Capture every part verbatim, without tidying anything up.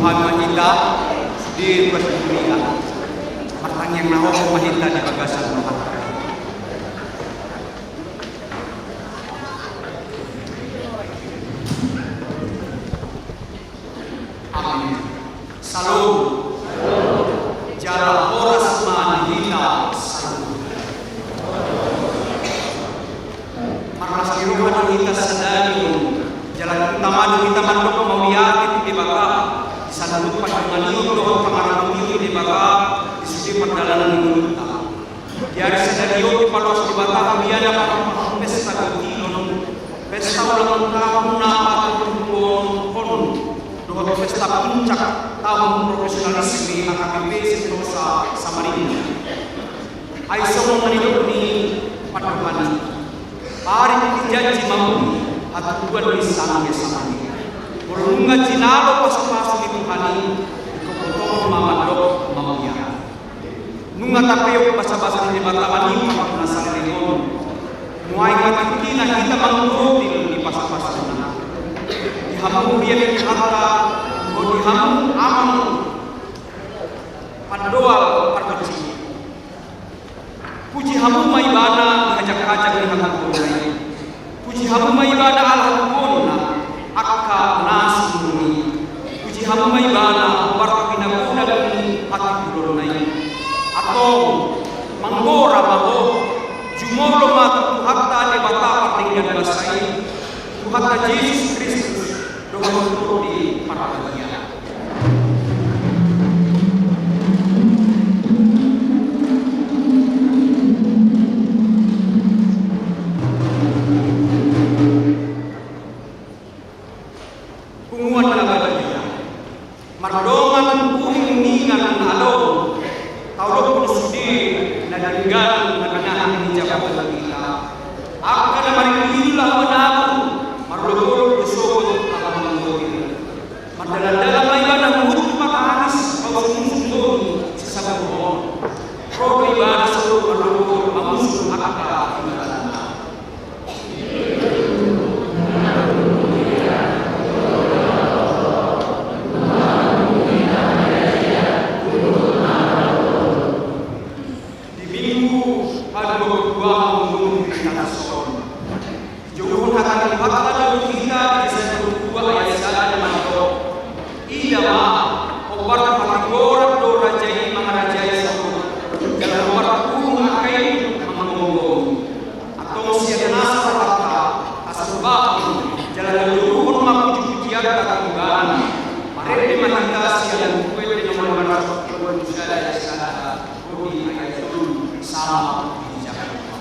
Hami ma hita di bagasan huria, martangiang na hohom ma hita di bagasan Tuhanta. Amin. Syalom. Jala horas ma di hita. Syalom. Marlas ni roha do hita sadari on, jala tama do hita mandok mauliate tu Debata, di saluhut pandonganion dohot pangaramotion ni Debata di sude pardalanan ni ngolunta. Di ari sadari on dipaloas Debata hami na marpesta gotilon, pesta ulang tahun na patoluhon dohot pesta puncak tahun profesionalisme H K B P Sentosa Samarinda. Ai songon na nidok ni pandohan i, parit ni janji ma muli, hatubuan ni sanggesangge. Molo nunga jinalo pasupasu ni Tuhan i, ingkon botohon ma mandok mauliate. Nunga tapeop basabasa ni Debata manimpa na saleleng on, nuaeng ma tingkina hita manggotil di pasupasuna. Di hamu huria ni Tuhanta, dohot di hamu amang pandoal pargonsi, puji hamu ma Ibana di hajanghajangan ni hatubuanna i. Puji hamu ma Ibana ala hatubuanna angka na sumurung i. Puji hamu ma Ibana hombar tu hinagodang ni hatimbulonna i. Antong, manggora ma ho, jumolo ma tu Tuhanta Debata pardenggan basa i, Tuhanta Jesus Kristus, dohot Tondi Parbadia. Punguan na badia, mardongan uning uningan na adong, taolophon sude na denggan na binahen ni Jahowa tu hita. Angka na maringilu laho manabu, marolopolop do sogot laho manggotil. Mardalandalan ma ibana huhut tu Pataanis, pausungusung do sisaburhon. Ro do ibana sogot marolopolop mangusung angka tindalanna. Di Minggu padua puluh dua minggu di tahun on. Dijouhon hata ni Tuhanta tu hita di Jesaia dua puluh dua ayat sada na mandok: Ida ma, hombar tu hatigoran do raja i mangarajai sogot, jala hombar tu uhum angka i manggomgomi. Antong sian nasa rohanta, tasombahon jala tajoruhon ma pujipujianta tu Ibana. Marende ma hita sian Buku Ende nomor lima ratus dua puluh sada ayat sada. Rodi ayat tolu sama di Jakarta.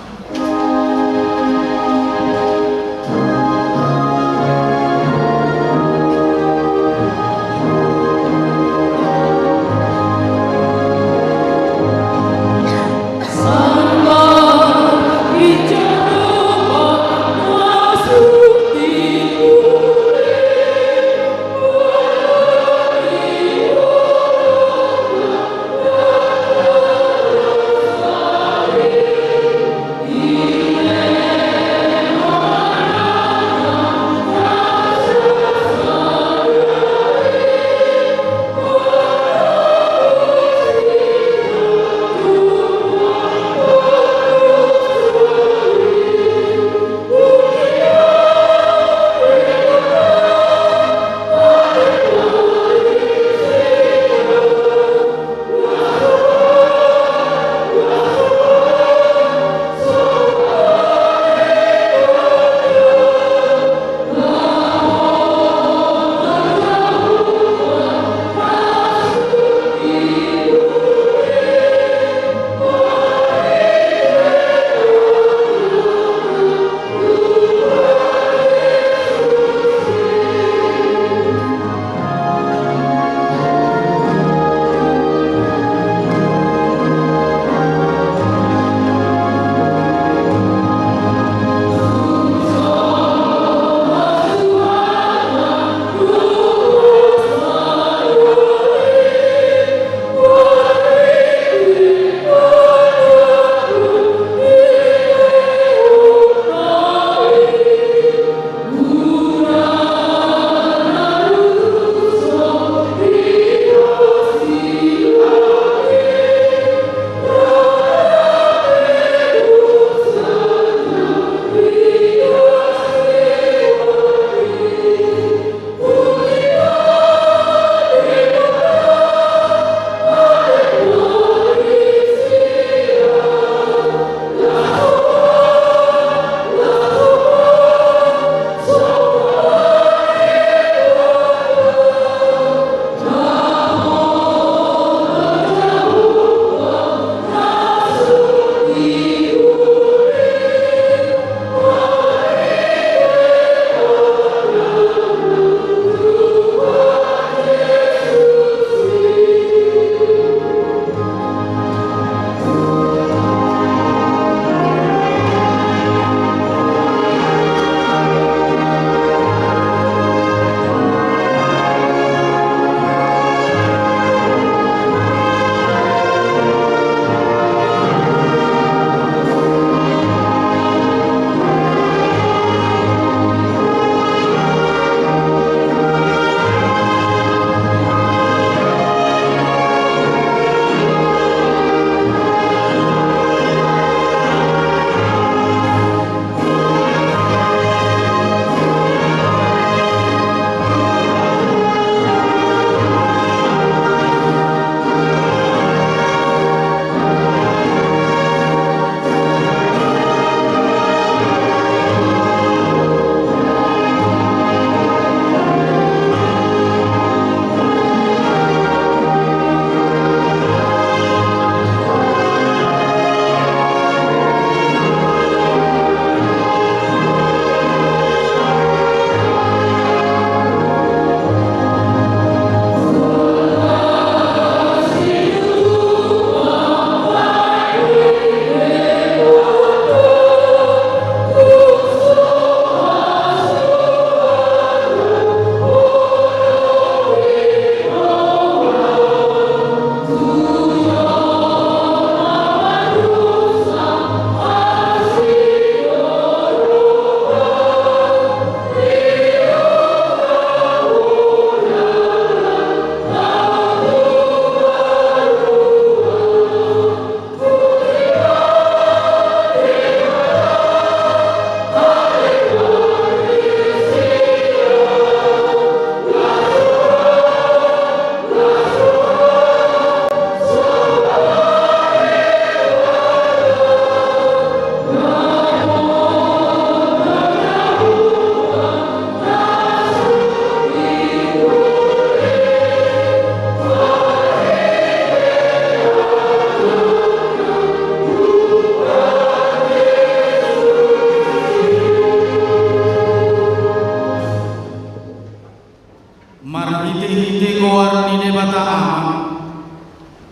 Marhitehite goar ni Debata Ama,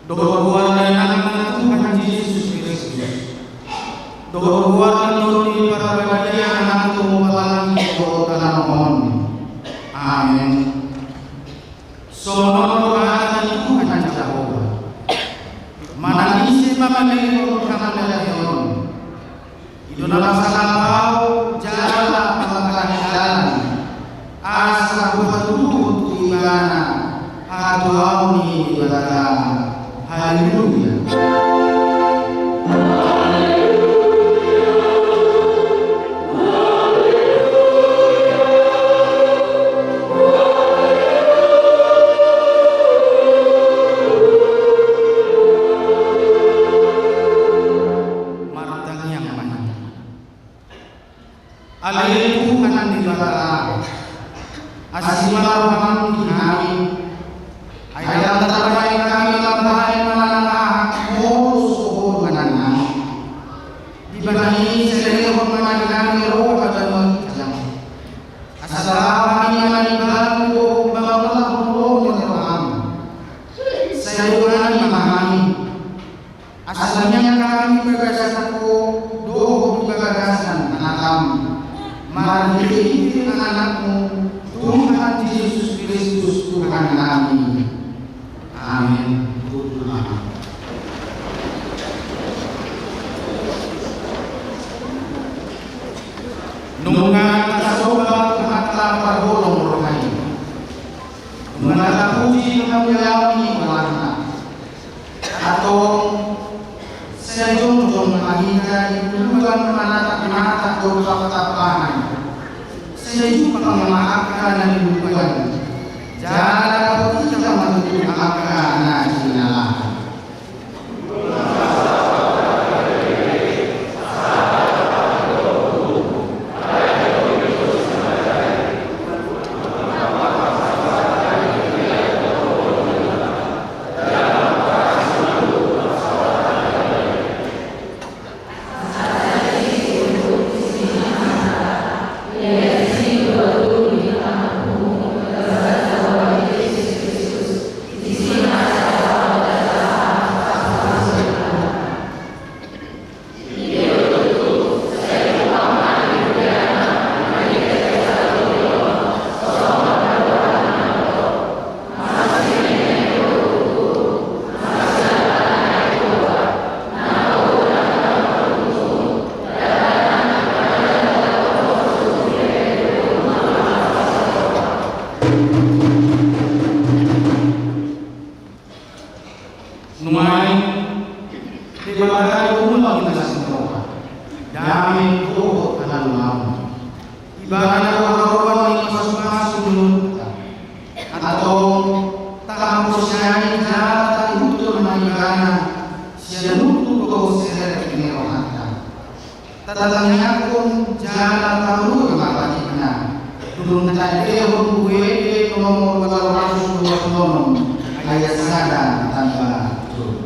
dohot goar ni Anakna Tuhan Jesus Kristus, dohot goar ni Tondi Parbadia, nang tumompa langit dohot tano on. Amen. Songon on do hata ni Tuhan Jahowa: Manang ise ma mangalehon hamauliateon, i do na mansai laho jala mangkatai dalan, asa huhatuhon tu ibana hatuaon ni Debata. Haleluya. Martangiang ma hita. Ale Tuhan Debata, asi ma roham di hami, ai ndang tarbahen hami mambahen manang aha, molo so Ho do manang hami. Dibahen i sai lehon ma di hami roha na ginjang, asa laho hami manimbangi dohot mangulahon lomo ni roham. Sai dongan ma hami, asa mian hami di bagasan Ho dohot di bagasan Anakkami, marhitehite Anakmu Tuhan Jesus Kristus Tuhannami. Amen. Nunga tasoba Tuhanta parholong roha i, nunga tapuji hamuliaon ni goarna. Antong, sai jongjong ma hita di bulan manatap mata dohot pangatapan. Sai jumpang ma angka na niluluan, jala dapot hita ma tutu angka na jinalahan. Nuaeng, Debata do ulang hita sian roha, dame dohot haluaon. Ibana do haroan ni pasupasu ni ngolunta. Antong, tahaporseai jala taihuthon ma Ibana sian ulu dohot serep ni rohanta. Tatangiangkon jala taoloi ma patikna. Dung taendehon buku ende nomor ualu ratus dua pulu onom, ayat sada tamba tolu.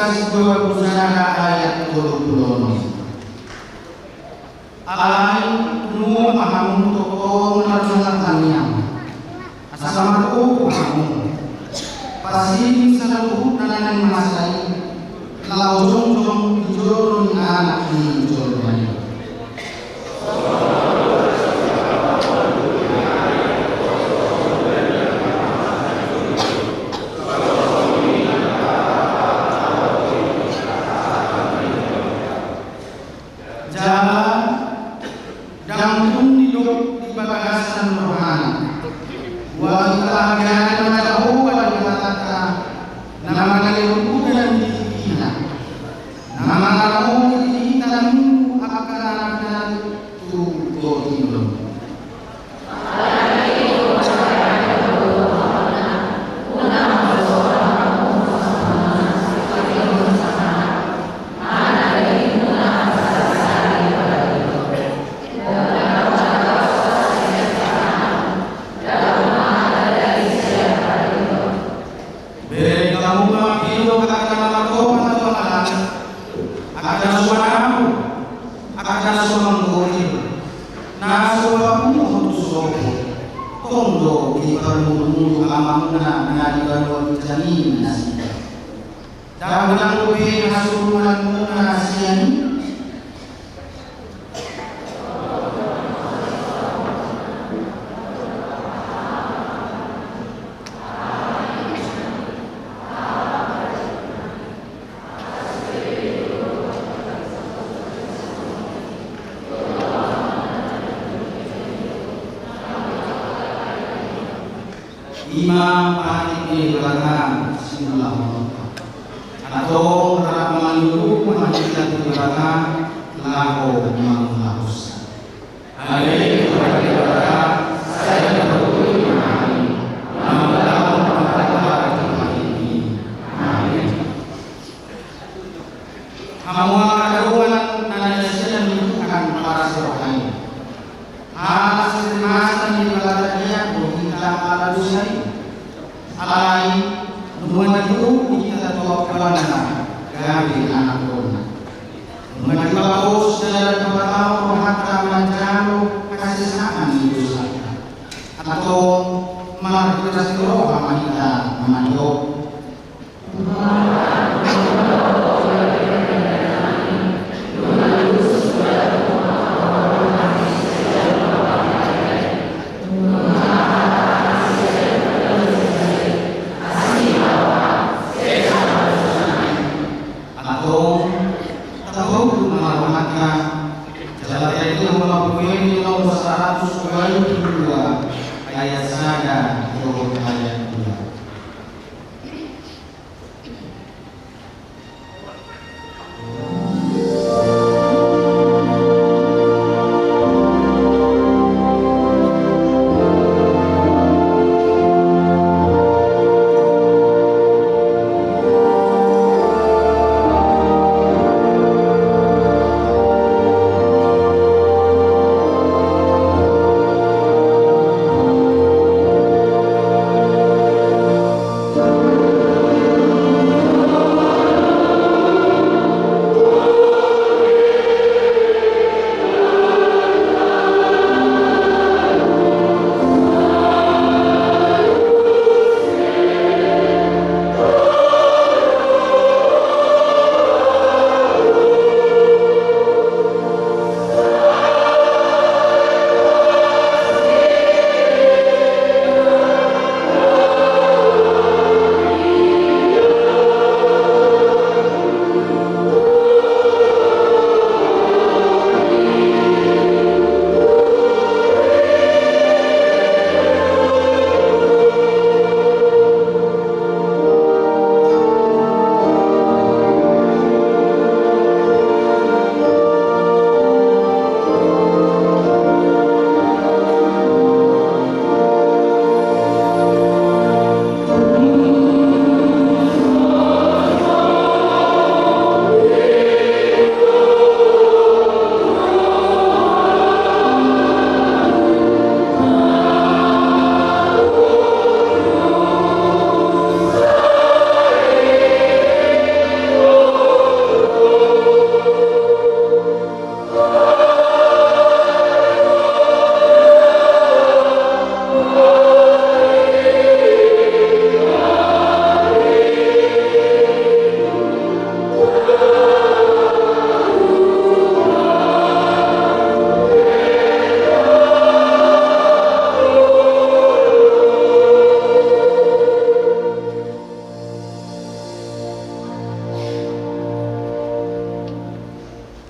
Lukas dua pulu sada ayat tolu pulu onom. Alai tunu ma hamu tongtong na martangiang, asa margogo hamu, pasilhing saluhutna na naeng masa i, laho jongjong di jolo ni Anak ni jolma i. Jala ndang tung didok di bagasan rohana, boha dipahagai ma Jahowa Debatanta, na mangalehon udan di tingkina, na mangaramoti di hita nunga angka na pinarade tu portibi on. Bereng hamu ma pindo angka na martopan tu angka langit, angka na so manabur, angka na so manggotil, na so papunguhon tu sopo. Tong do diparmudumudu Amamuna na di banua ginjang i nasida. Ndang godang dope hasurunganmuna sian i? I ma patik ni Debata siulahononta. Antong rap mangido ma hita tu Debata laho mangulahonsa. Haleluya, Debata, sai na patut ma hami, mangulahon ma hata ni patik i. Amen. Hamu angka dongan na niasian ni Tuhan parasiroha i. Ala sititi masa ni Debata i do hita ala dosa i. Alai nunga ditogu hita tu apuanna gabe anakonna. Nunga dipapos jala dipatau rohanta manjalo hasesaan ni dosanta. Antong marhirasirasirasiro ma hita mandok. Antong, tatogu ma rohanta, jala taida ma buku ende nomor saratus dua pulu dua, ayat sada dohot ayat dua.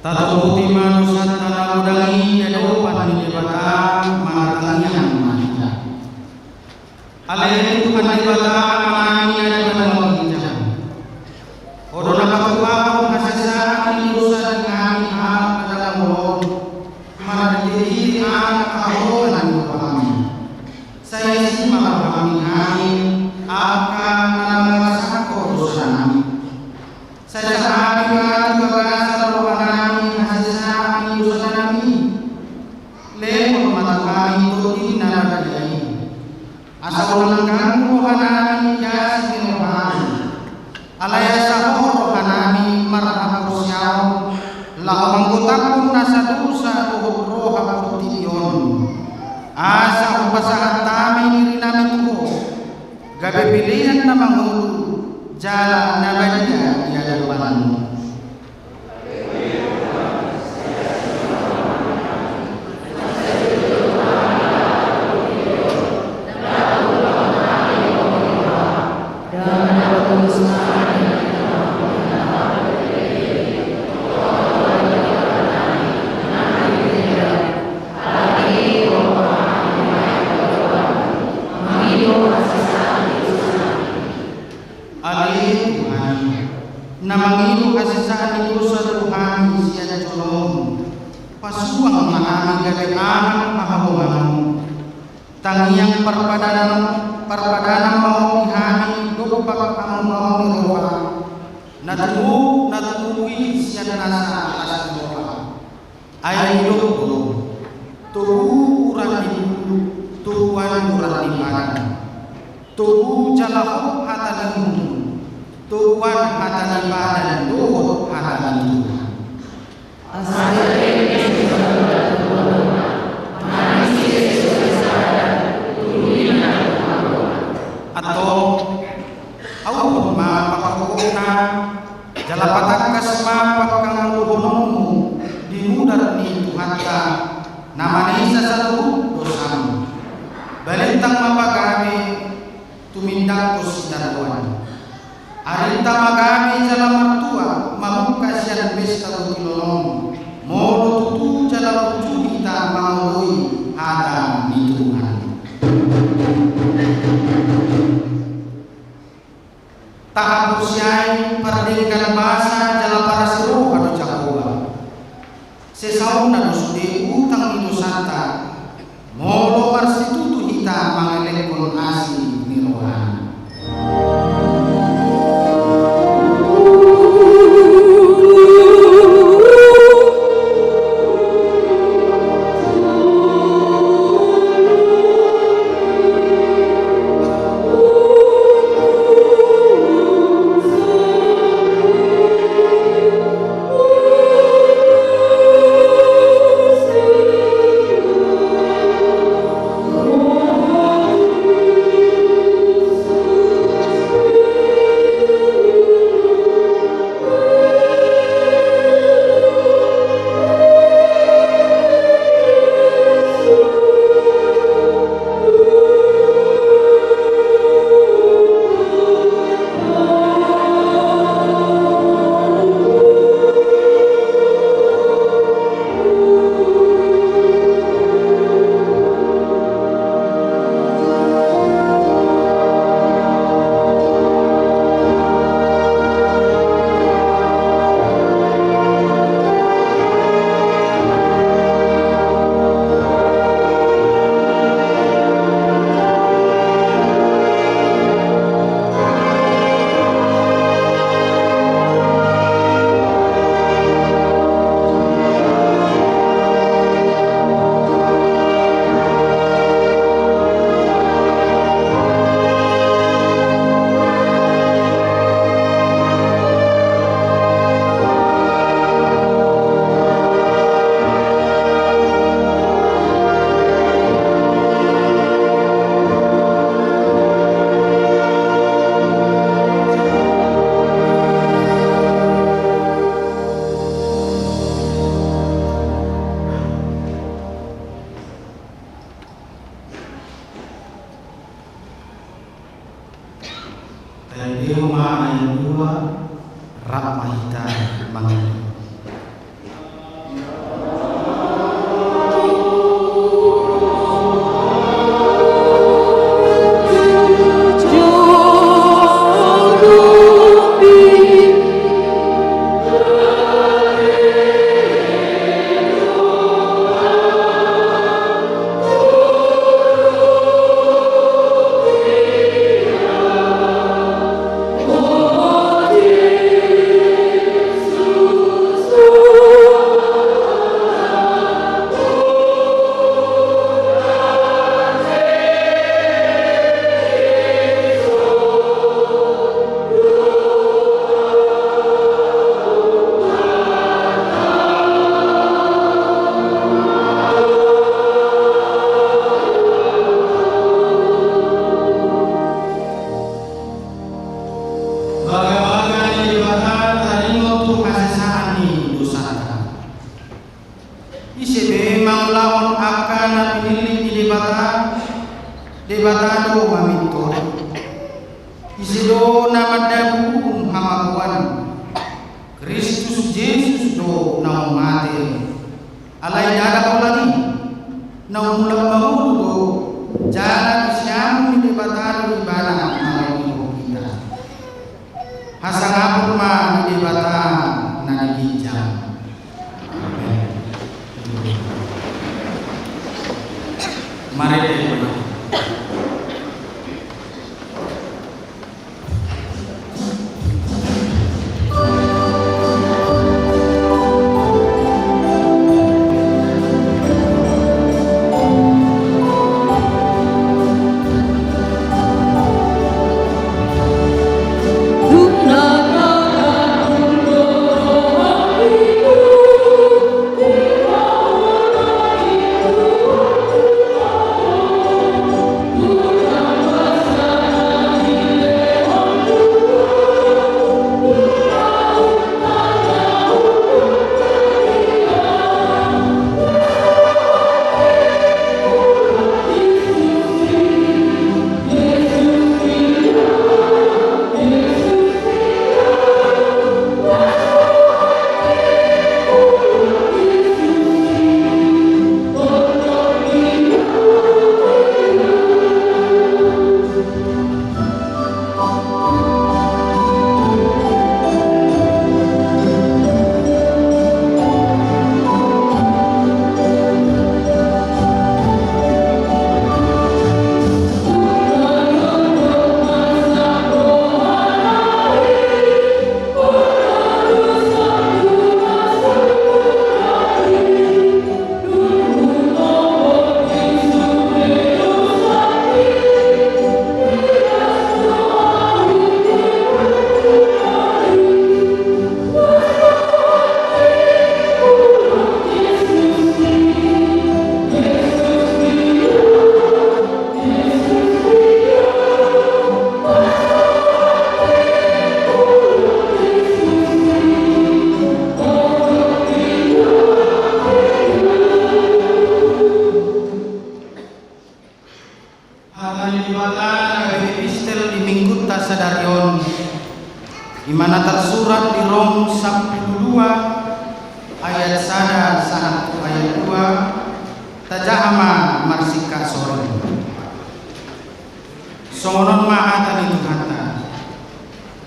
Taturpuk ma dosanta na godang i di adopan ni Debata, molo tangiang ma hita. Ale Tuhan Debata, Amanami na di banua ginjang. Ho do na patupahon hasesaan ni dosa di hami halak na dangol on, marhitehite Anak haholongan ni rohami. Sai asi ma rohami di hami angka na mangasahon dosanami. Sai sahapi ma tu bagasan rohanami hasesaan ni dosanami. Lehon ma tu hami Tondi na Badia i. Asa unang ganggu rohanami di asi ni rohami. Alai asa ho rohanami marhaporseaon laho manggotaphon nasa dosa dohot roha portibi on. Asa hupasahat hami dirinami tu ho. Gabe pelean na mangolu jala na badia di adopanmu. Ale Tuhan, na mangido hasesaan ni dosa do hami sian jolom, pasuang ma hami gabe anak haholonganmu. Tangiang parpadanan, parpadanan ma on di hami dompak hamu ma on di roha, na tubu, na tubu i sian nasa las ni roha. Ai didok do, togu urat ni bulu, toguan urat ni badan. Togu jala hot hata ni bulu, toguan hata ni badan dohot hata ni Tuhan. Antong, auhon ma pangkokokna, jala patangkas ma pangkangoluhononmu di mudar ni Tuhanta, na manesa saluhut dosamu. Balintang ma pagabe, tumindangkos sitadoan. Arinta ma gabe jala martua, mamungka sian pesta botilonom, molo tutu jala burju hita mangoloi hata ni Tuhan. Tahaporseai pardenggan basa jala parasi roha do Jahowa. Sesaonna do sude utang ni dosanta, molo marsitutu hita mangelekhon asi ni rohana. Taendehon ma ayat dua, rap ma hita mangido. hasesaan ni dosanta. Ise be mangulahon angka na pinillit ni Debata, Debata do mamintor i. Ise do na mandabu uhum hamagoan? Kristus Jesus do na mate. Alai ndada holan i, na mulak mangolu do, jala di siamun ni Debata do ibana mangolu hita. Hasangapon ma di Debata na di ginjang. Amen. Marende ma. Hata ni Debata na gabe epistel di Minggunta sadari on, i ma na tarsurat di Rom sampulu dua ayat sada sahat tu ayat dua, tajaha ma marsingkat sore. Songon on ma hata ni Tuhanta.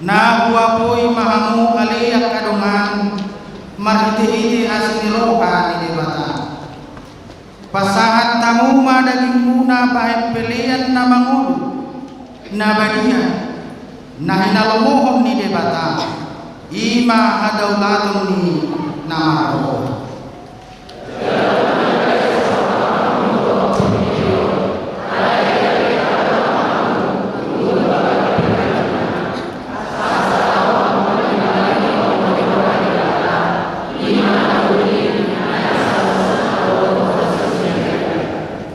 Na huapoi ma hamu ale angka dongan, marhitehite asi ni roha ni Debata. Pasahat hamu ma dagingmuna bahen pelean na mangolu, na badia, na hinalomohon ni Debata, i ma hadaulaton ni na marroha.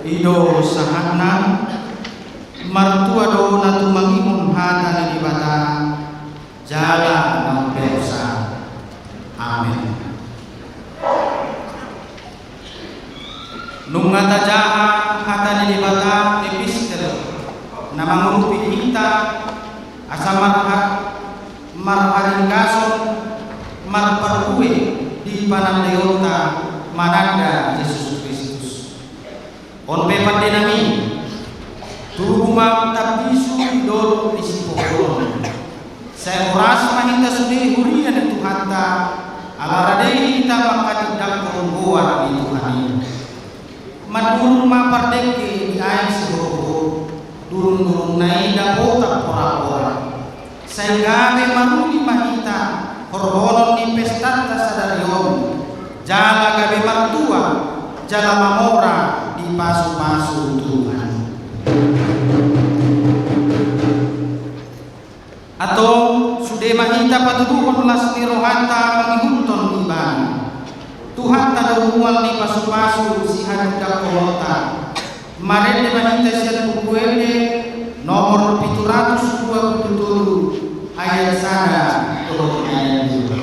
I do sahatna, martua do na tumangihon hata ni Debata, jala na umpeopsa. Amen. Nunga tajaha hata ni Debata epistel na mangurupi hita asa marha-, marharinggason marparbue di panandaionta mananda Jesus Kristus. On pe pandenami, tubu ma tambisu di dolok ni sipohonon. Sai horas ma hita sude huria ni Tuhanta, ala rade hita manghatindanghon goar ni Tuhan i. Mandurung ma pardengke di aek sihohot, durungdurungna i dapotan porapora. Sai gabe maruli ma hita horhonon ni pestanta sadari on, jala gabe martua, jala mamora di pasupasu Tuhan. Antong, sude ma hita patuduhon las ni rohanta mangihuthon Ibana. Tuhanta do mual ni pasupasu sihatindanghononta. Marende ma hita sian Buku Ende nomor pitu ratus dua pulu tolu ayat sada dohot ayat dua.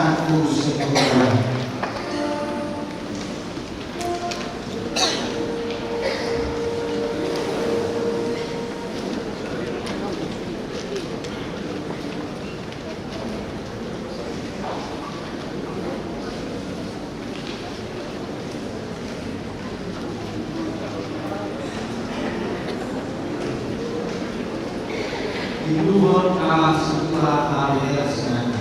Aku sekolah. Iluhon ala sukula areas nami.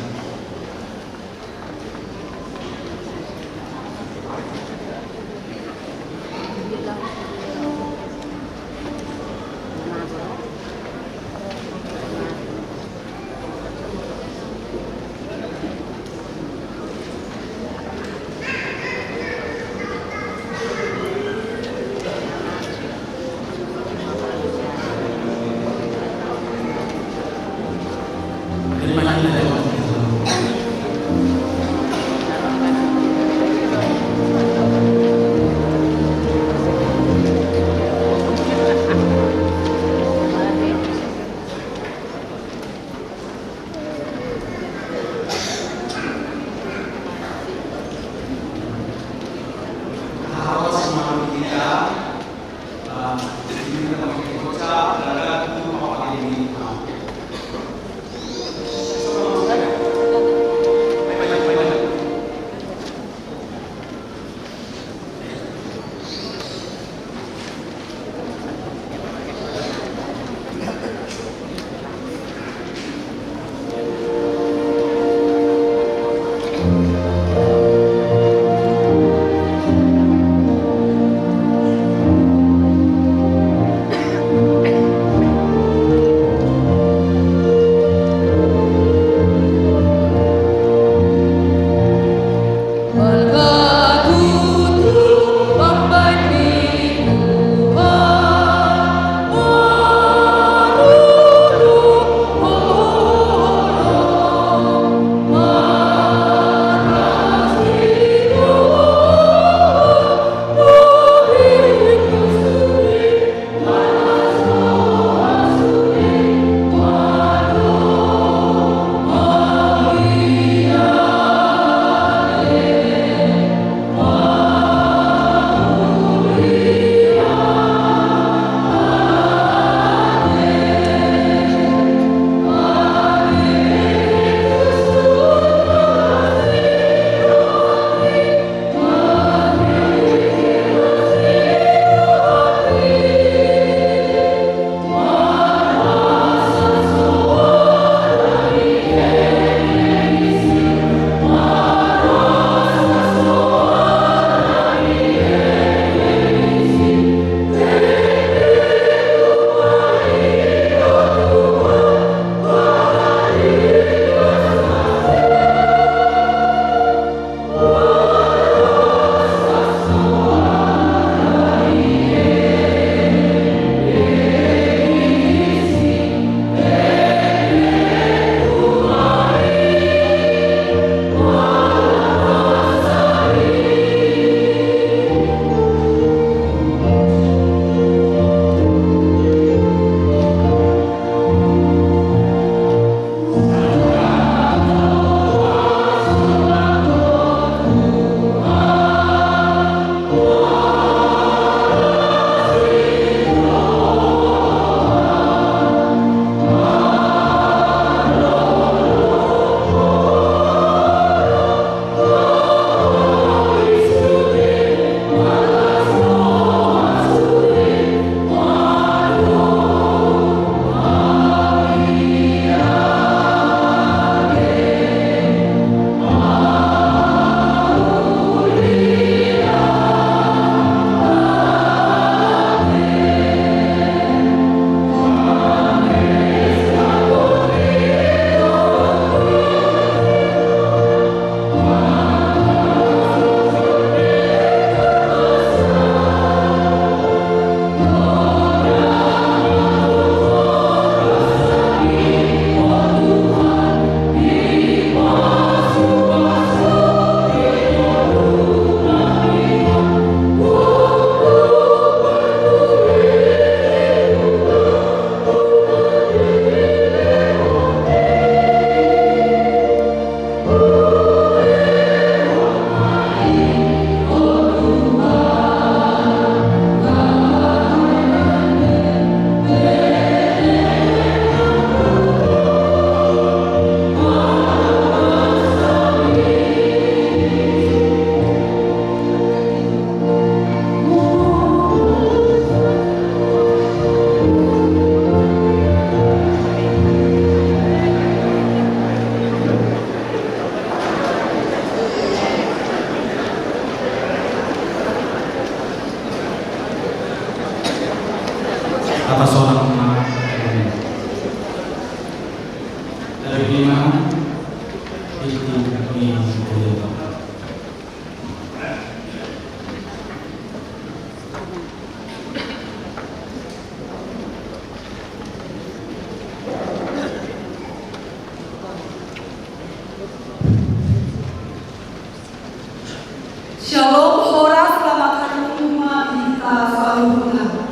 Shalom, horas, selamat hari Minggu ma di hita saluhutna.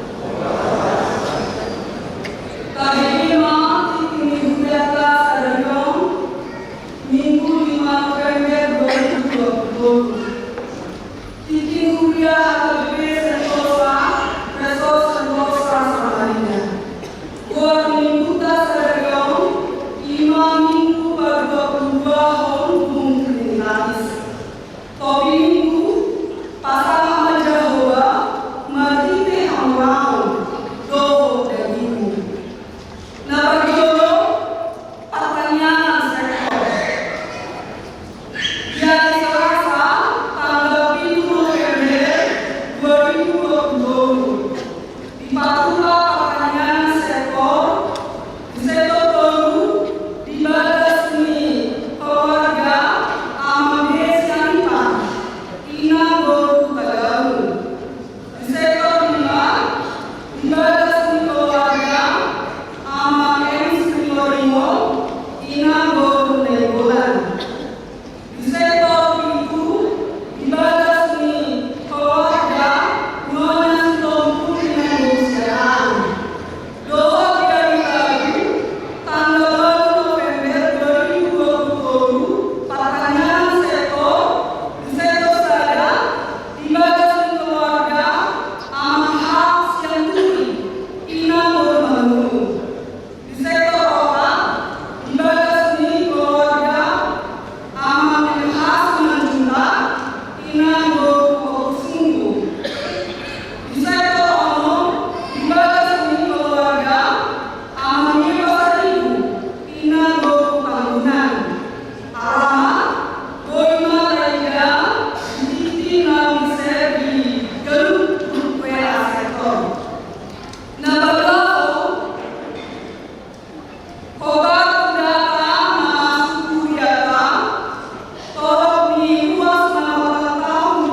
Tabege ma tingki ni hurianta sadari on, Minggu lima November dua ribu dua puluh tolu. Tingki ni huria H K B P Sentosa, Resort Sentosa Samarinda. Goar ni Minggunta sadari on, ima Minggu padua pulu dua hon dung Trinitatis. Topi Minggu, pasahat ma Jahowa marhite hamoraon dohot dagingmu. Na parjolo, partangiangan sektor. Di ari Selasa, tanggal pitu November dua ribu dua puluh tolu, dipatupa partangiangan sektor, di sektor tolu, di bagas ni keluarga Amang Desi Sianipar, ina boru Hutagaung. Di sektor lima, di bagas ni keluarga Amang Emis Ringo Ringo, ina boru Nainggolan. Di sektor pitu, di bagas ni keluarga Nyonya Sitompul, ina boru Siahaan. Dohot di ari Rabu, tanggal ualu November dua ribu dua puluh tolu, partangiangan sektor, di sektor sada, di bagas ni keluarga Amang H Sianturi, ina boru Manurung. Di sektor opat, di bagas ni keluarga Amang M H Simanjuntak, ina boru Ompung Sunggu. Di sektor onom, di bagas ni keluarga Amang Rio Saribu, ina boru Tambunan. Alaman, boi ma taida di tingki na muse di ganup grup W A sektor. Na parjolo, hobar tu data na masuk tu hurianta, torop ni ruas na martahun di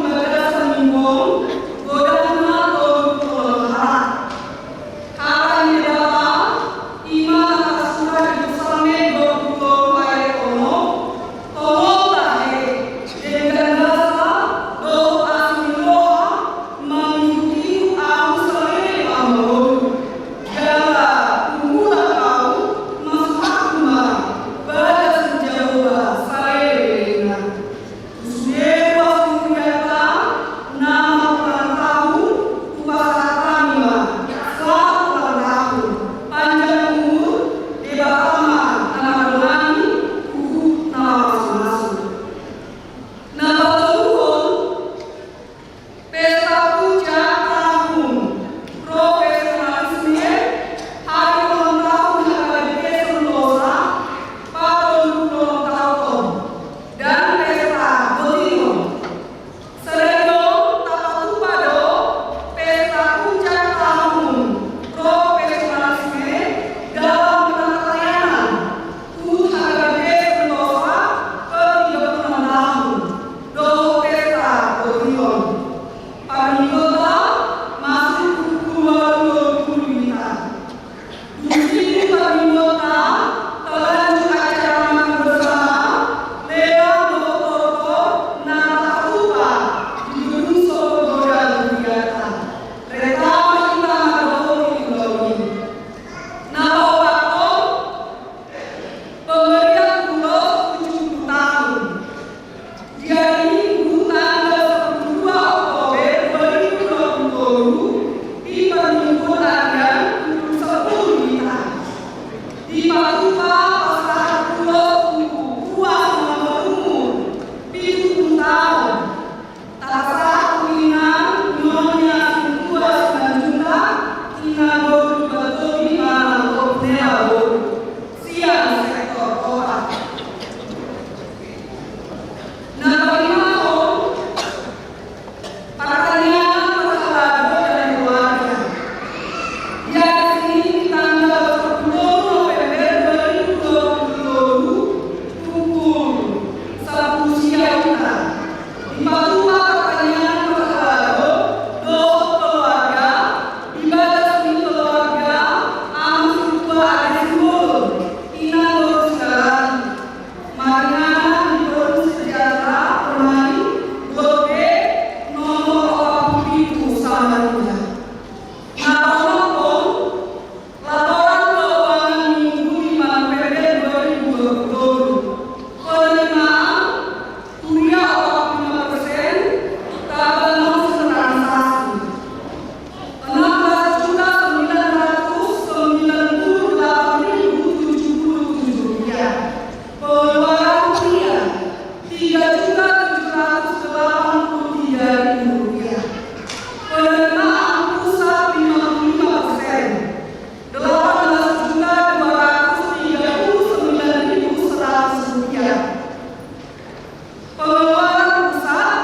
Pengeluaran pusat,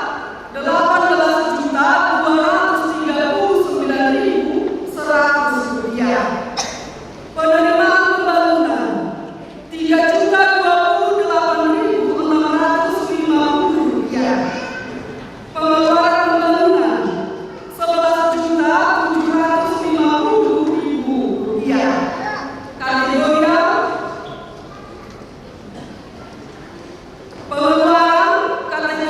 delapan belas juta dua ratus tiga puluh sembilan ribu seratus rupiah. Penerimaan pembangunan, tiga juta dua puluh delapan ribu enam ratus lima puluh rupiah. Pengeluaran pembangunan, sebelas juta tujuh ratus lima puluh ribu rupiah. Kategori A, pengeluaran, kategori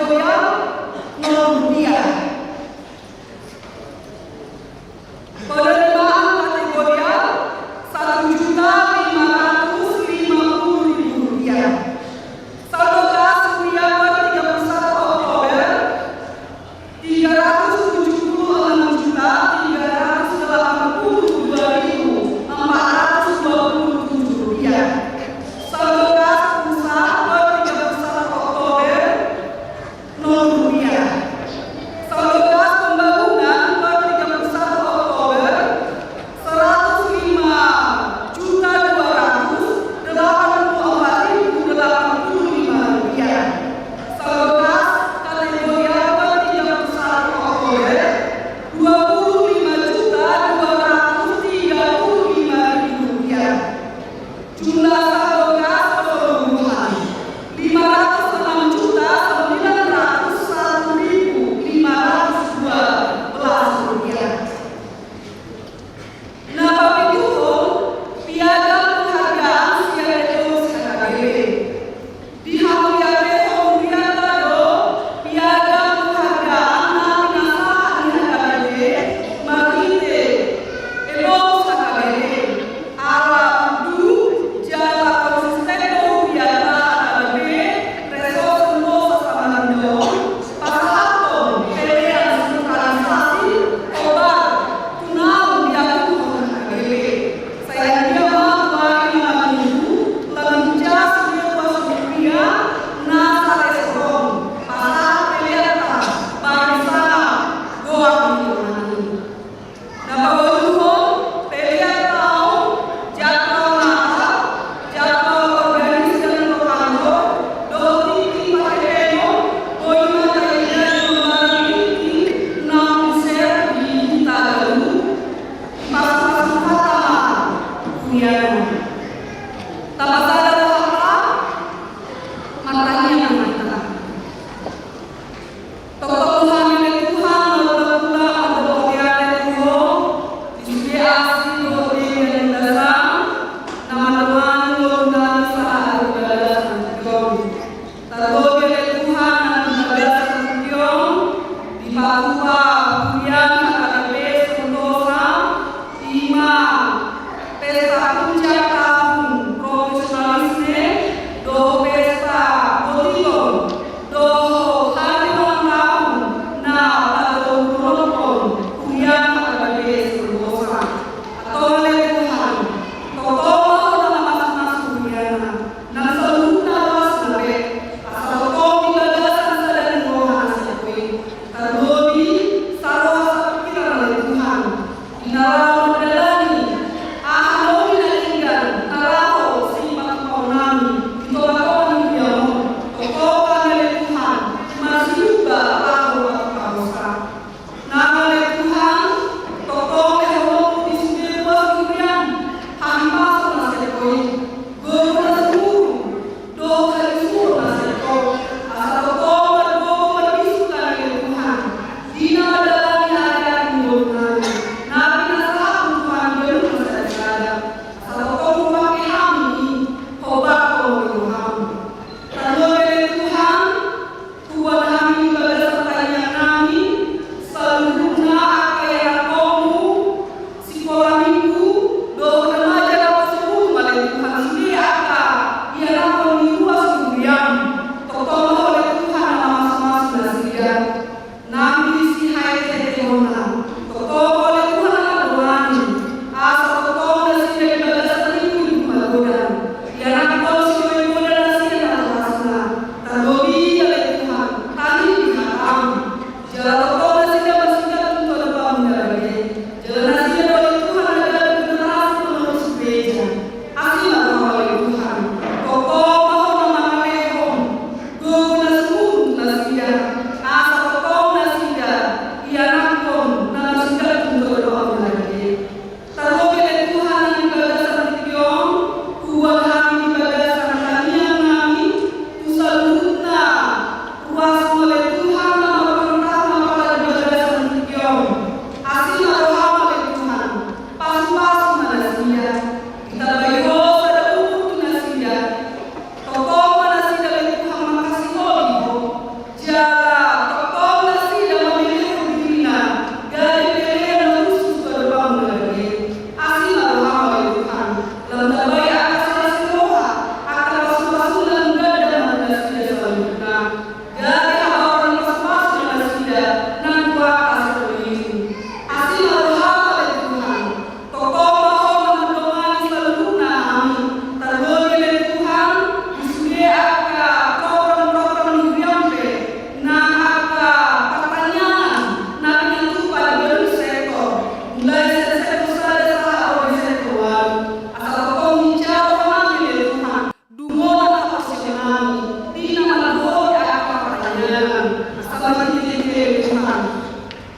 Asa marhitehite i ale Tuhan,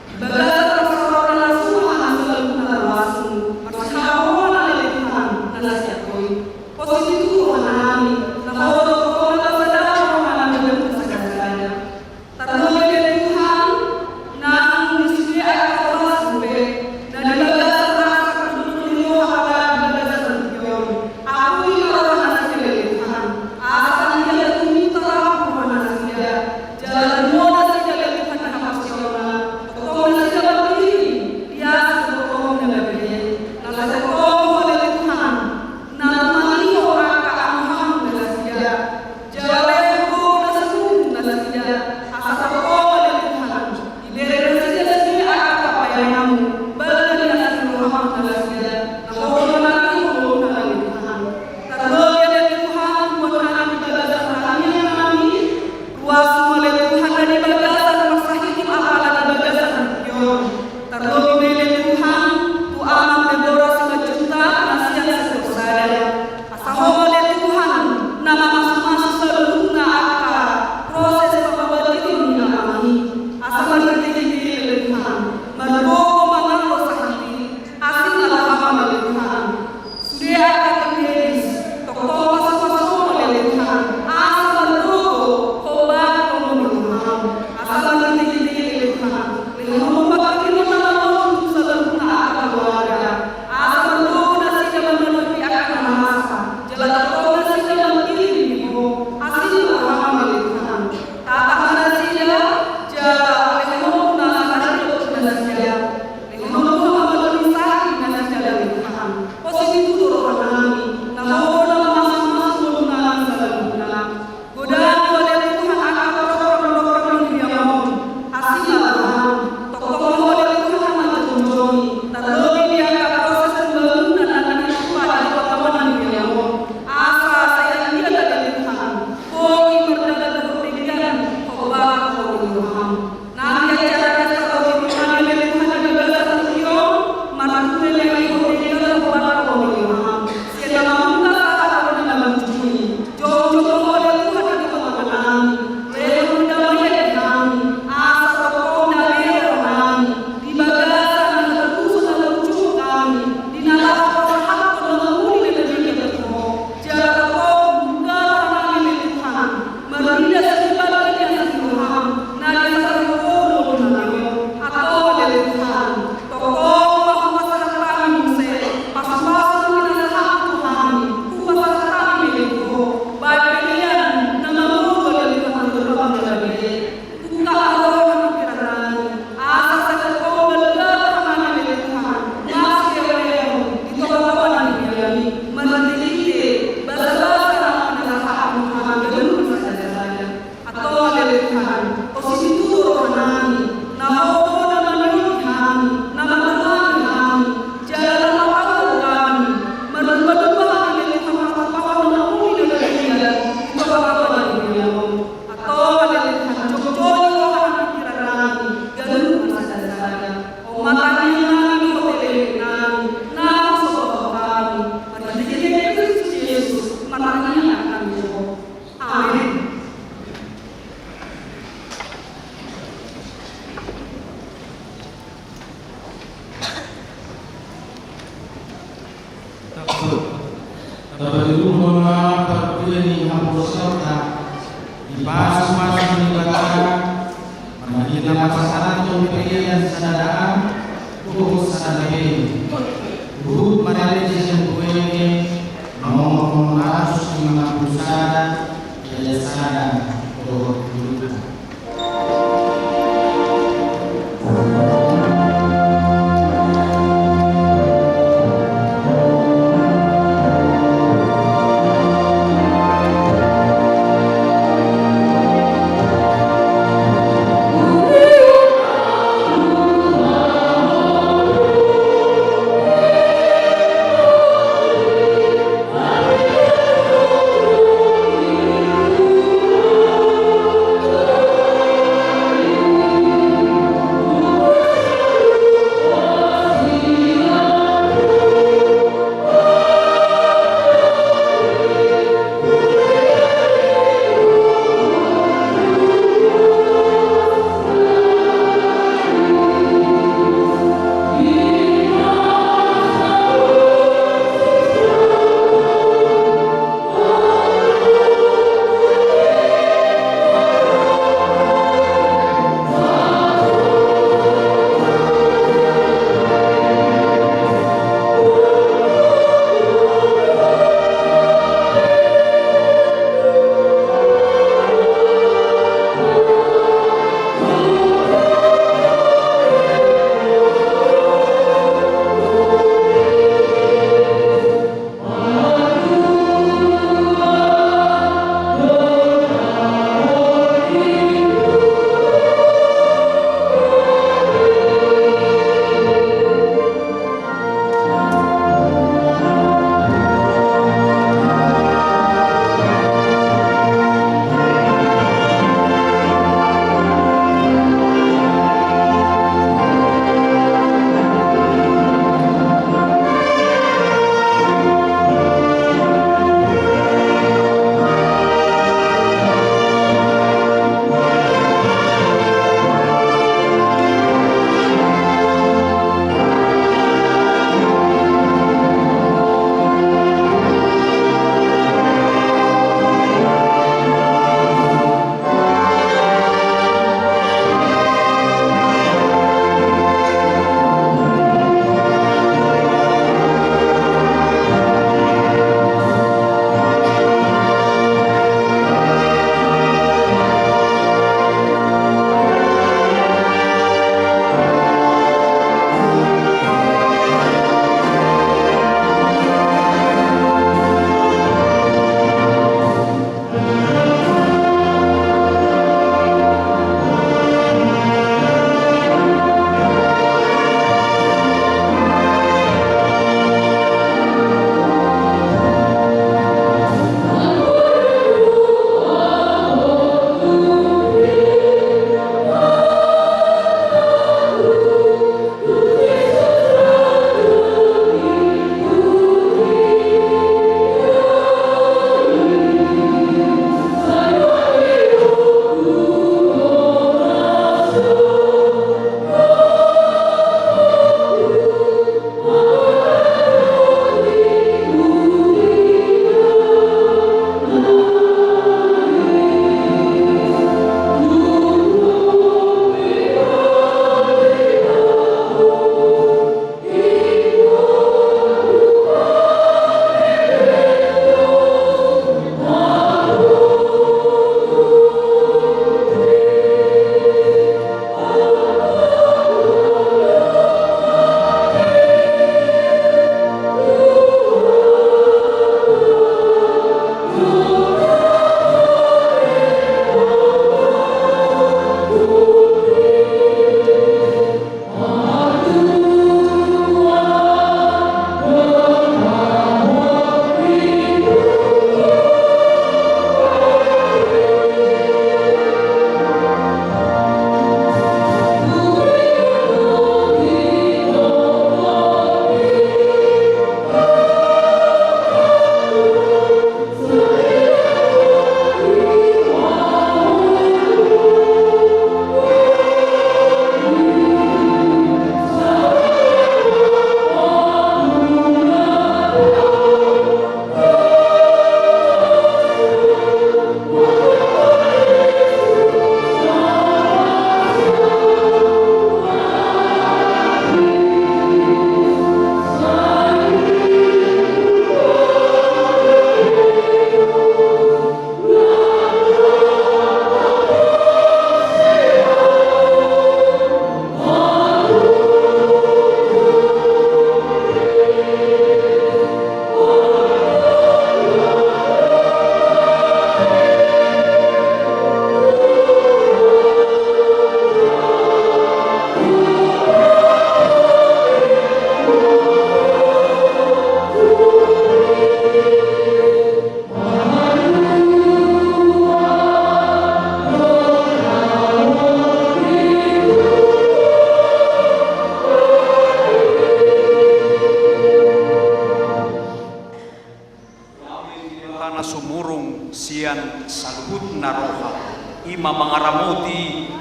di bagasan parsaoran na suha na saluhutna ruasmu, marsihaholongan ale Tuhan na sian Ho i. Pos situtu rohanami, na Ho do tongtong na pasada rohanami ganup sasada. Tarlobi ale Tuhan, nang di sude angka ruasmu pe, na di bagasan rasa pardongan ni roha, di bagasan tingki on. Akui ma roha nasida ale Tuhan, asa anggiat tumundalhon roha nasida, jala ro nasida ale Tuhan di haporseaonna, tongtong nasida marpir di asi dohot holong na gabe. Na sai tongtong Ho ale Tuhan, na tumangihon angka anguangun nasida. Jala lehon gogo na sumurung nasida, asa tongtong ale Tuhan, dibere nasida sude angka paeanmu, balga ni asi ni roham tu nasida, na Ho do manangihon holongna ale Tuhan. Tarlobi ale Tuhan, buat hami di bagasan tangiangnami, ruasmu ale Tuhan, na di bagasan parsahitip apala di bagasan tingki on. Tarlobi ma ale Tuhan, tu Amang Debora Simanjuntak na sian Sitorsada. Asa Ho ma ale Tuhan, na mamasumasu saluhutna angka proses pambahenanna i. Asa marhitehite i ale Tuhan, margogo mangalo sahit i, asi ma roham ale Tuhan. Sude angka tim medis, tongtong pasupasu Ho ma ale Tuhan, asa margogo hombar holong ni roham. Asa marhitehite i ale Tuhan, lehon Ho ma panghirimon na malolong tu saluhutna angka keluarga. Asa margogo nasida mangadopi angka na masa, jala tongtong nasida manghirim di Ho, asi ma roham ale Tuhan. Tatap ma nasida, jala lehon Ho na saridot tu nasida. Lehon Ho ma pamaloon ni sahit nasida ale Tuhan. Pos situtu rohanami, na Ho do na mamasumasu ngolunami saluhutna. Godang ale Tuhan angka program-program ni huriam on. Asi ma roham. Tongtong Ho ale Tuhan na manjongjongi. Tarlobi di angka proses pembangunan na nang ditupa di tonga-tonga ni huriam on. Asa sai anggiat ale Tuhan, boi mardongan dohot denggan hombar holong ni roham. Nang di acara pesta ulang tahun ale Tuhan di bagasan tingki on, martua ma i, hombar holong ni roham. Sian na mamungka sahat tu na mangunjuni. Jongjong ma Ho ale Tuhan di tonga-tonganami. Lehon damai di hami. Asa tongtong damai rohanami. Di bagasan na hatutuson na hatutuson hami. Di na laho pasahathon na uli na denggan tu Ho. Jala tongtong buka rohanami ale Tuhan. Marnida sian balga ni asi ni roham, na di sasari holong ni roham. Antong ale Tuhan, tongtong ma hupasahat hami muse, pasupasu na pinasahatmu tu hami, hupasahat hami muse tu Ho, bahen pelean na mangolu ale Tuhan tu roham na gabe. Buka roha pingkiran nami, asa sai tongtong balga rohanami ale Tuhan, marsileoleon di tonga-tonga ni huriam i, marhitehite basabasa na pinasahatmu tu hami ganup sasada. Antong ale Tuhan, pos situtu rohanami, na Ho do na mangihuthon hami, na mandongani hami, jala na mangkaholongi hami, marlomba-lomba hami ale Tuhan, marlomba-lomba hami na uli na denggan, di tonga-tonga ni huriam on. Antong ale Tuhan, jongjongi roha nang pingkiran nami, ganup sasada. On ma tangiang nami dohot elekelek nami, na husomba hami, marhitehite Kristus Jesus, martangiang hami tu Ho. Amen. Tapaturhon ma parpudi ni haporseaonta di pasupasu ni Debata, marhite na pasahathon pelean sada dohot sada bere. Huhut marende sian Tuhan i, nomor onom ratus lima puluh sada, ayat sada dohot tolu.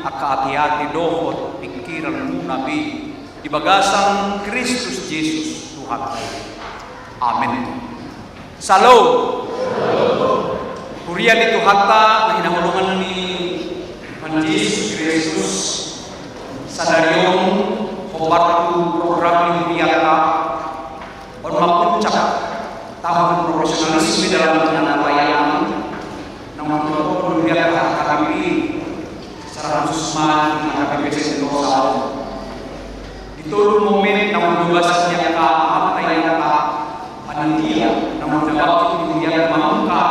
angka ateate dohot pingkiranmuna be di bagasan Kristus Jesus Tuhanta i. Amen. Syalom. Huria ni Tuhanta na hinaholongan ni Tuhan Jesus Kristus, sadari on hombar tu program ni hurianta. On ma puncak tahun profesionalisme dalam pelayanan, namun huria H K B P I secara khusus ma di H K B P I Sentosa on. Di tolu momen naung dibahas ni angka amanta inanta panitia naung dapot di hurian mamungka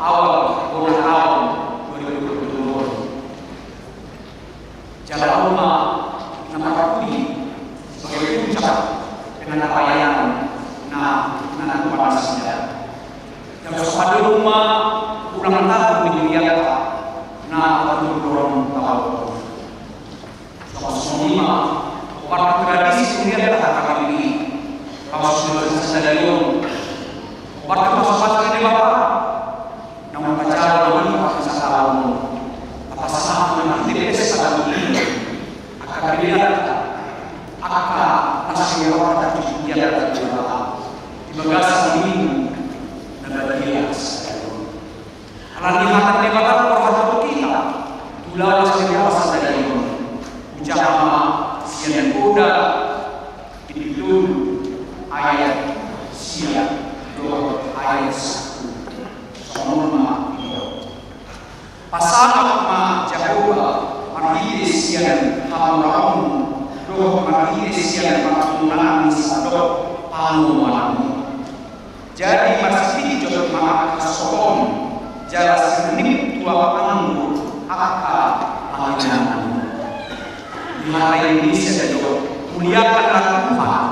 awal bona taon dua ribu dua puluh dua. Jala on ma na marpudi sebagai puncak penata pelayanan na na tupa nasida. Jala sapadua on ma ulang tahun ni hurianta na patoluhon taon. Songon i ma hombar tu tradisi ni hurianta H K B P I, laos di bagasan sadari on hombar tu pasupasu ni Debata naung manjalo na mangihut sataon on, pasahat na marhite pesta on, angka pelean, angka na sirata tu hurian Debata di bagasan minggu na badia sadari on. Alani hata ni Debata na hupasahat tu hita tu lawas ni puasa sadari on, hujaha ma sian Poda bindu tolu ayat sia dohot ayat sampulu. Songon on ma didok: Pasangap ma Jahowa marhite sian hamoraonmu dohot marhite sian partonaan ni sandok pangomoanmu. Jadi marsipinjot ma angka sohom, jala sirnip tuak anggur angka pangidoanmu. Di hata Indonesia didok, muliakanlah Tuhan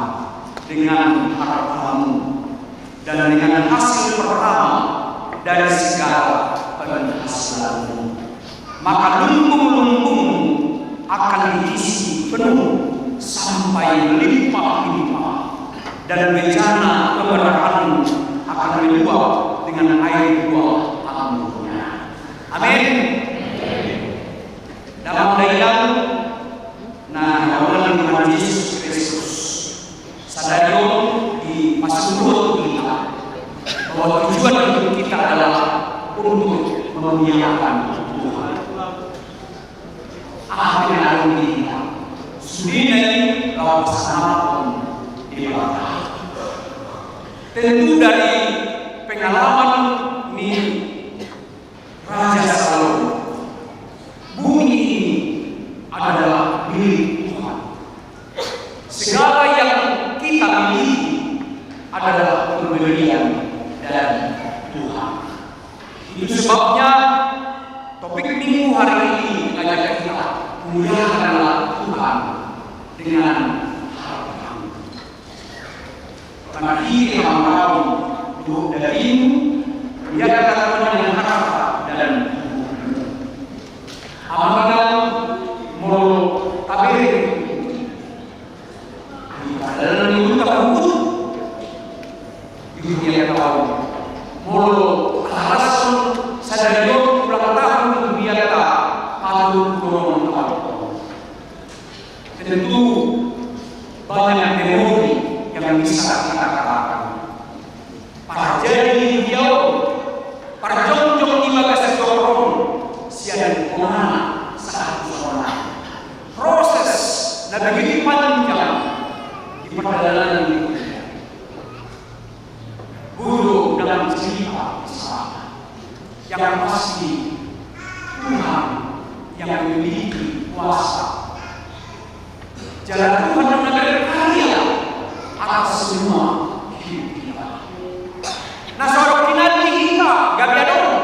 dengan hartamu dan dengan hasil pertama dari segala penghasilanmu. Maka lumbung-lumbungmu akan diisi penuh sampai melimpah-limpah, dan bejana pemerahanmu akan meluap dengan air buah anggurnya. Amin. Dalam daidalan na hinaholongan ni Tuhan Jesus Kristus, sadari on dipasuhut tu hita bahwa tujuan hidup kita adalah untuk memuliakan Tuhan. Aha pe na adong di hita, sudena i laho pasangaphon Debata. Tentu dari pengalaman ni Raja Salomo, bumi ini adalah milik Tuhan. Segala yang kita miliki adalah pemberian dari Tuhan. Itu sebabnya topik minggu hari ini mengajak kita, muliakanlah Tuhan dengan hartamu. Karena hita mau tahu dagingmu, muliakanlah Tuhan dengan harta dan tubuhmu. Amang inang, molo tabereng di pardalanan ni ngolunta, di hurianta on, molo tahalashon sadari on ulang tahun hurianta patoluhon taon, tentu banyak memori yang bisa kita katakan. Parjadi di dia on, parjongjong di bagas joro on, sian hona sahat tu sonari. Proses na begitu panjang di pardalanan ni hurianta. Godang cerita misalnya. Yang pasti, Tuhan yang memiliki kuasa. Jala Tuhan yang berkarya atas semua hidup kita. Na so adong hinan di hita gabe adong.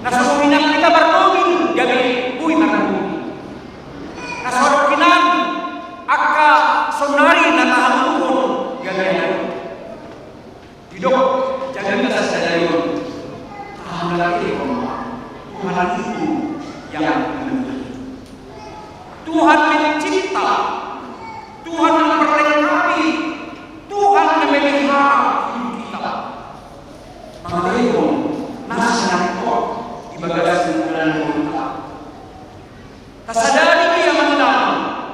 Na so adong hinan hita marmobil gabe boi marmobil. Na so adong hinan angka sonari na tahaluhon gabe adong. Didok, jadi na sadari on, tahan lagi, Tuhan itu yang memiliki. Tuhan mencipta, Tuhan memperlengkapi, Tuhan memelihara hidup kita. Mangaleihon na sinarik on di bagas Tasadari do ia, amang inang,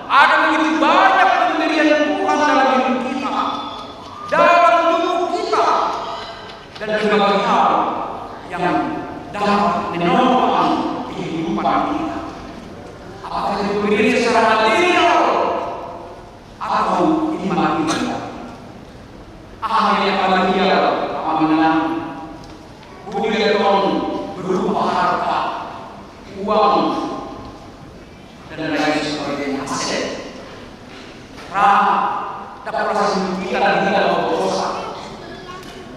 ada begitu banyak pemberian Tuhan dalam hidup kita, dalam tubuh kita, dan berbagai hal yang dapat menopang kehidupan kita. Apakah itu pemberian secara material atau immaterial? Aha yang material, amang inang? Boi dibilang berupa harta, uang, dan lain sebagainya, aset. Ra, dapot ra singkop hita, dan hita dapotan dosa.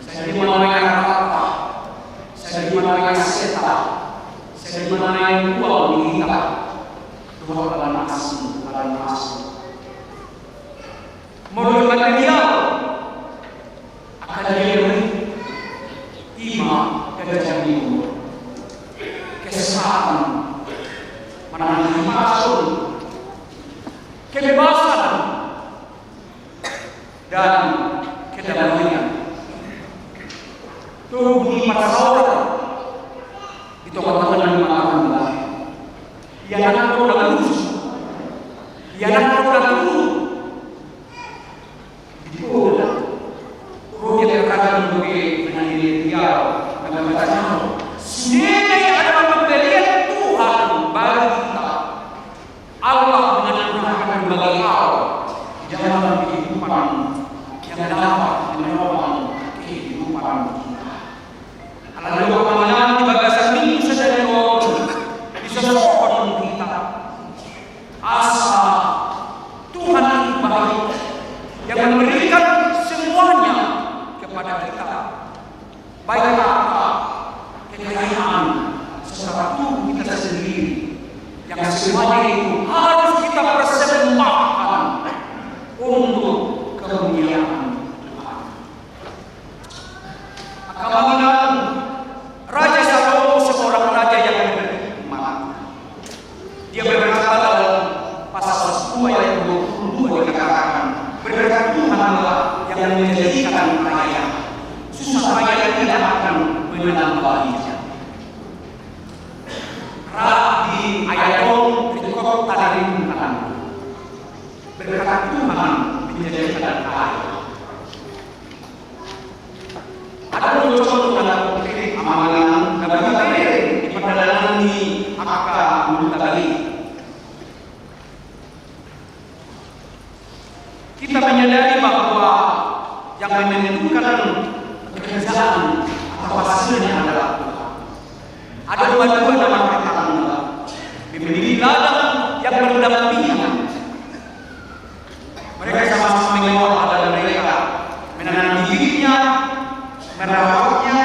Sai di mana nuaeng harta, sai di mana nuaeng aset, sai di mana nuaeng uang di hita. Tuhan, ala na asing, ala na asing. Molo material, angka dia i ma ganjang ni umur, kesehatan, manang hahipason, kebebasan, dan kedamaian. Togu ni parsaoran di tongatonga ni marga. Ianakhon na luhut, ianakhon na tunu. Di poda, ro di angka ragam dope na nilehon di ahu, na mambaca ahu. Sude na i adalah pemberian Tuhan bagi kita. Allah menganugerahkan berbagai hal di dalam kehidupan yang dapat menopang kehidupan kita. Ala ni i, amang inang, di bagasan Minggu sadari on, disosohon hita asa Tuhan itu baik, yang memberikan semuanya kepada kita, baik harta, kekayaan, serta tubuh kita sendiri, yang semuanya itu harus kita persembahkan untuk kemuliaan Tuhan. Amang inang, Raja Salomo seorang raja yang berhikmat. Dia berkata dalam pasal sepuluh ayat dua puluh dua, dikatakan, "Berkat Tuhanlah yang menjadikan kaya, susah payah tidak akan menambahinya." Ra di ayat on ringkot tadi, berkat Tuhan menjadikan kaya. Adong do contoh na konkret, amang inang, na boi tabereng di pardalanan ni angka ngolunta i. Kita menyadari bahwa yang menentukan pekerjaan atau hasilnya adalah Tuhan. Adong ma dua na marhata, memilih ladang yang berdampingan. Mereka sama-sama mengelola ladang mereka, menanam bibitnya, merawatnya,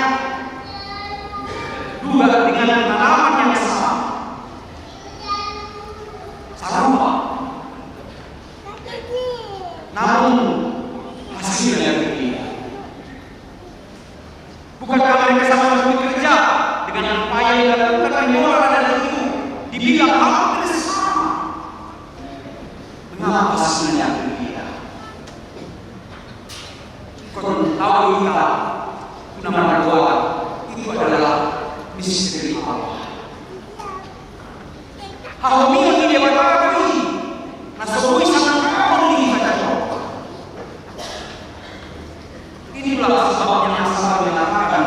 juga dengan tanaman yang sama, sarupa. Namun, hasilnya berbeda. Bukankah mereka sama-sama bekerja dengan upaya yang dilakukan mengelola ladang itu dibilang hampir sama? Mengapa hasilnya berbeda? Ingkon tahu hita, tu na margoar, itu adalah misteri Allah. Hahomion ni Debata do i na so boi sangkapan ni hita. Itulah sebabnya Alkitab mengatakan,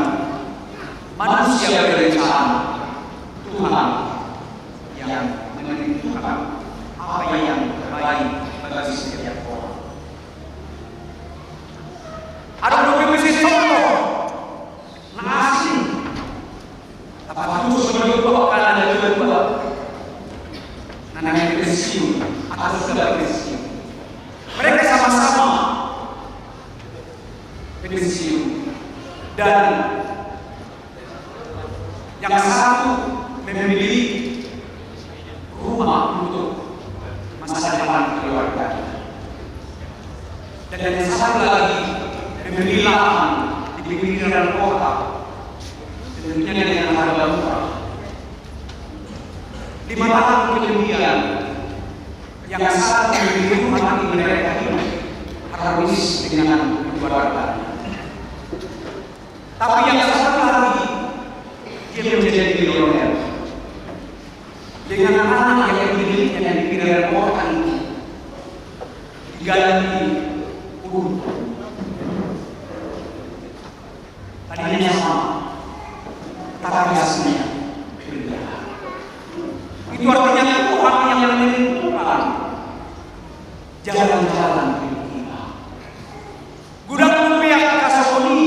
manusia berencana, Tuhan yang menentukan apa yang terbaik bagi setiap orang. Adong dope muse contoh na asing. Apa tuh sebenarnya gua akan ada juga gua. Nah, namanya pensiun atau sudah pensiun. Mereka sama-sama pensiun. Dan yang satu memilih rumah untuk masa depan keluarga. Dan yang satu lagi membeli lahan di pinggiran kota, tentunya dengan harga murah. Lima tahun kemudian, yang satu membeli rumah di mereka ini harmonis dengan keluarga. Tapi yang satu lagi, dia menjadi milioner. Dengan anak yang dimilikinya di pinggiran kota itu diganti unta. Tadinya sama, tapi hasilnya berbeda. Itu artinya Tuhan yang menentukan jalan-jalan hidup kita. Godang dope angka songon i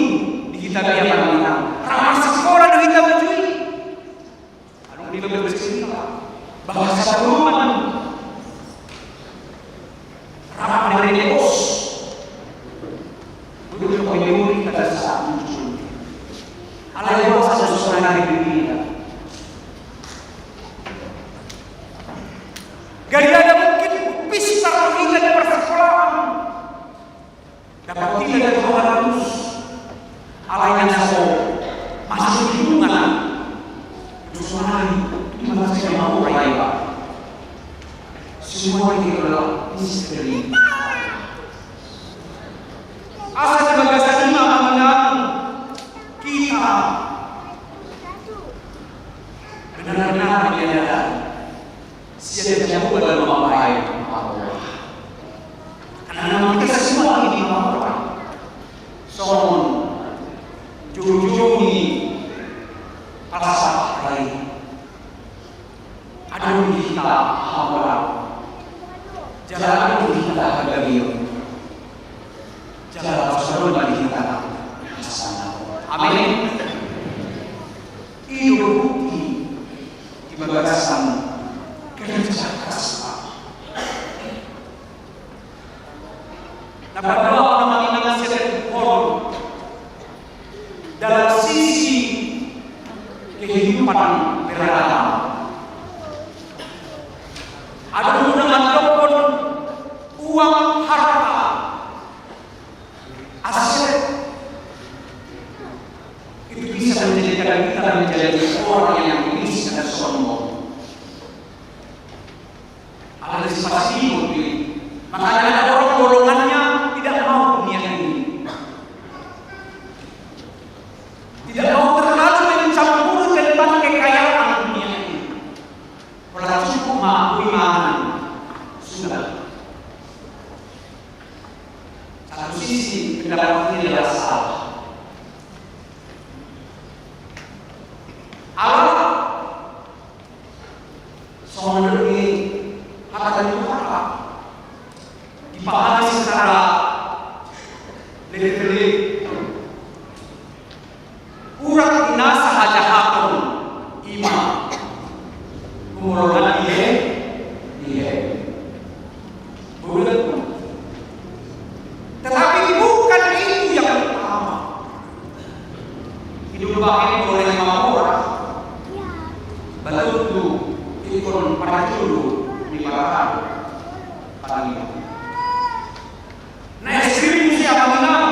di hita, dia mana rap marsikkola do hita uju i. Adong di bagasan hita bahasa Roma, rap menepos. Godang dope memori pada saat muncul. Alai boasa sonari di hita? Gariada mungkin pistar hita di parsikkolaan. Dapot hita di Tuhan Yesus. Alai na so masuk di lingkungan. Terus mana itu masih mau apa ya? Semua itu adalah misteri. Asa di bagasan i ma, amang inang, kita benar-benar menyadari sian Jahowa na mambahen mamora. Karena memang kita semua ini mamora. Songon joujou ni falsafah lain. Adong di hita hamoraon. Jala adong di hita hagabeon. Jala laos adong ma di hita hasangapon. Amin. I do bukti di bagasan kerja keras. Na paduahon, amang inang, sian hon dalam sisi kehidupan beragama. Adong na mandokkon uang, harta, aset itu bisa menjadikan kita menjadi orang yang miskin dan sombong. Ada di sifat sini mungkin. Makanya ada orang golongannya tidak mau dunia ini. Tidak mau terlalu mencampuri tentang kekayaan dunia ini. Kalau cukup mampu iman, sudah. Satu sisi pendapat ini adalah salah. Alat Songon na didok hata ni Tuhanta, dipahami secara lebih-lebih. Urat ni nasa hajahaton i ma humolongan di he, di he. Tetapi bukan itu yang utama. Di umbahen molo na mamora, baru tu ingkon parjolo ni parjolo. Na ekstrim muse, amang inang.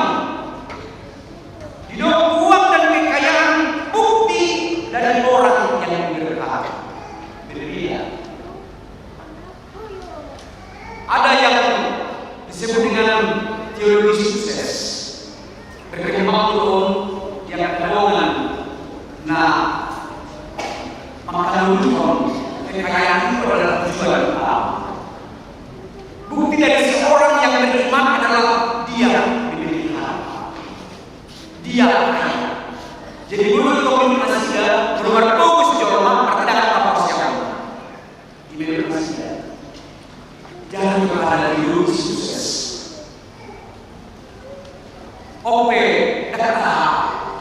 Didok uang dan kekayaan bukti dari orang yang berhak. Berbeda. Ada yang disebut dengan teologi sukses. Berkembang turun yang kedongan. Nah, maka menurut kekayaan itu adalah tujuan utama. Bukti dari seorang yang beriman adalah dia memiliki harta. Dia kaya. Jadi, menurut komunikasi dia, keluar fokus jolma, artinya apa siapa? Di media sosial. Jangan kepada diri sukses. Ope, data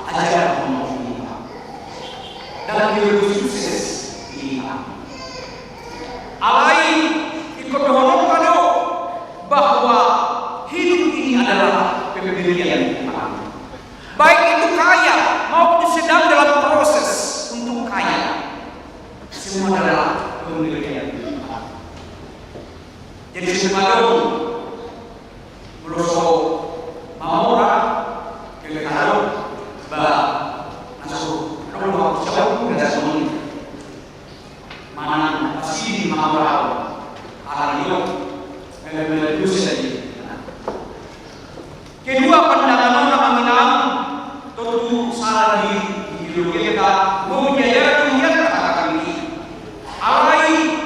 ajaran ngomong ini, Pak. Dalam diri sukses ini, Pak. Alai, ingkon dohononta do bahwa hidup ini adalah pemberian Tuhan. Baik itu kaya maupun sedang dalam proses untuk kaya. Semua adalah pemberian Tuhan. Jadi, semua dong, molo so mamora, kele kalo, ba, langsung, dong, dong, siapa pun, nggak semuanya. Manang pasidi mamora, ala ni on, kele kalo, dosa jadi. Kedua pandangan on, amang inang, tontu salah di, di ideologi kita, mau diajarkan dia kata kami. Alai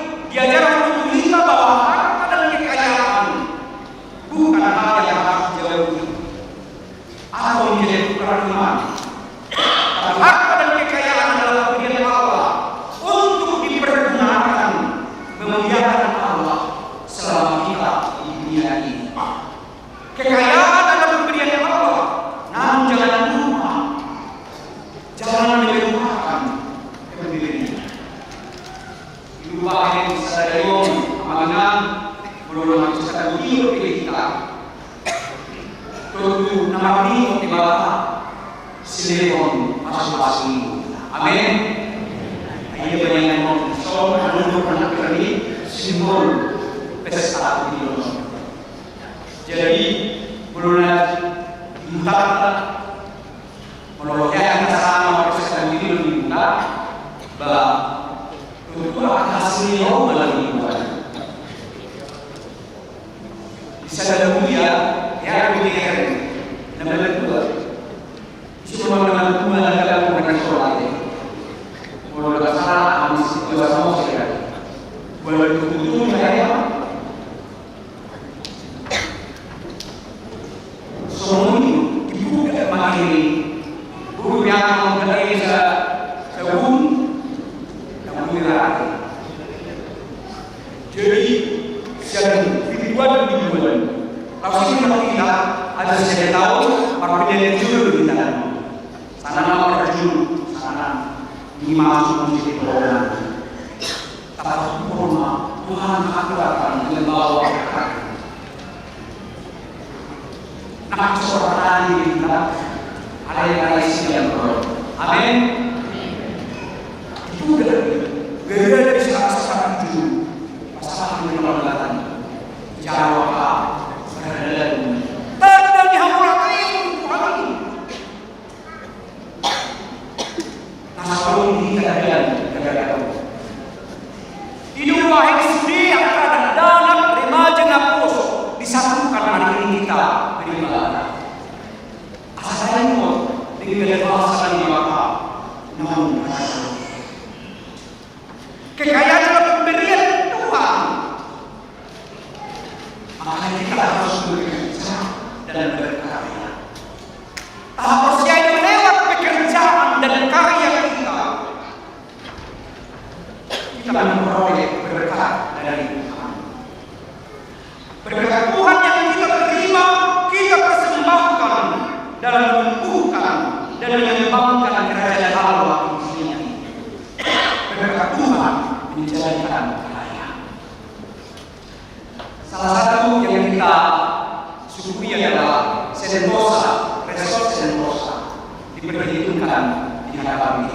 Bahen sadari on, amang inang, molo na marpesta dohot i dope hita, tontu na marnidok Debata silehon pasupasu i. Amen. Ai bahenon on, so na nunuk na nangkir ni simbol pesta dohot i on. Jadi, molo na di hutanta, molo hea hita sahat marpesta dohot i di hutanta, ba, tontu angka hasilna on ma na dibuat. Di sada huria, hea do di hea, na mala dua. Isi ma na mala dua na mala dua na sola i. Molo na sala, amis dua sama saya. Dua dua dua dua ya. Songon i, dibuka ma i, buru yang mengkaisa sabun, yang mengkaisa. Jadi, sian pintuan di bulan. Lalu sini kita ada sian tahu, marpilihan judul di tangan. Sana nama terjun, sana. Ini masuk musik di Tuhan. Tapi Tuhan, Tuhan, aku akan membawa kami. Nah, seorang tadi kita, alai-alai siang, bro. Amin. Itu udah, gara-gara dari saat-saat itu, masalah ini kalau datang, jawab apa? Tanda di hamba Tuhan. Na salpu di hita dalan, dalan. Ido bahen sude angka dakdanak remaja naposo disatukan hari ini kita beribadah. Asa taingot dengan kuasa ni Bapa. Namun kekayaan adalah pemberian Tuhan. Makanya kita harus bekerja dan berkarya. Tahaporseai do lewat pekerjaan dan karya kita, kita memperoleh berkat dari Tuhan. Berkat Tuhan yang kita terima, kita persembahkan dalam menumbuhkan dan mengembangkan kerajaan Allah di dunia ini. Berkat Tuhan menjadikan kaya. Salah satu yang kita syukuri adalah Sentosa, Resort Sentosa diperhitungkan di H K B P.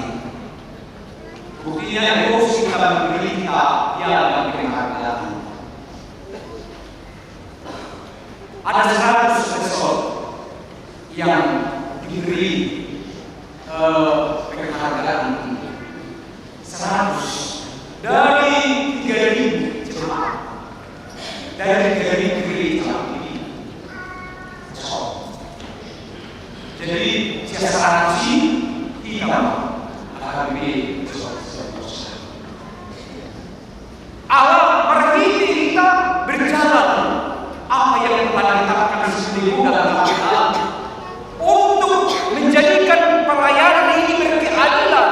Buktinya, yang khusus kita memberi kita piala dan penghargaan. Ada seratus resort yang diberi, eh, penghargaan ini. Seratus dari tiga ribu jemaat. Dari tiga ribu jemaat ini. So. Jadi, sian seratus ini, kita, alhamdulillah, so, so, so. Ala marhite hita berjalan apa yang telah ditetapkan di dalam Alkitab untuk menjadikan pelayanan ini berkeadilan.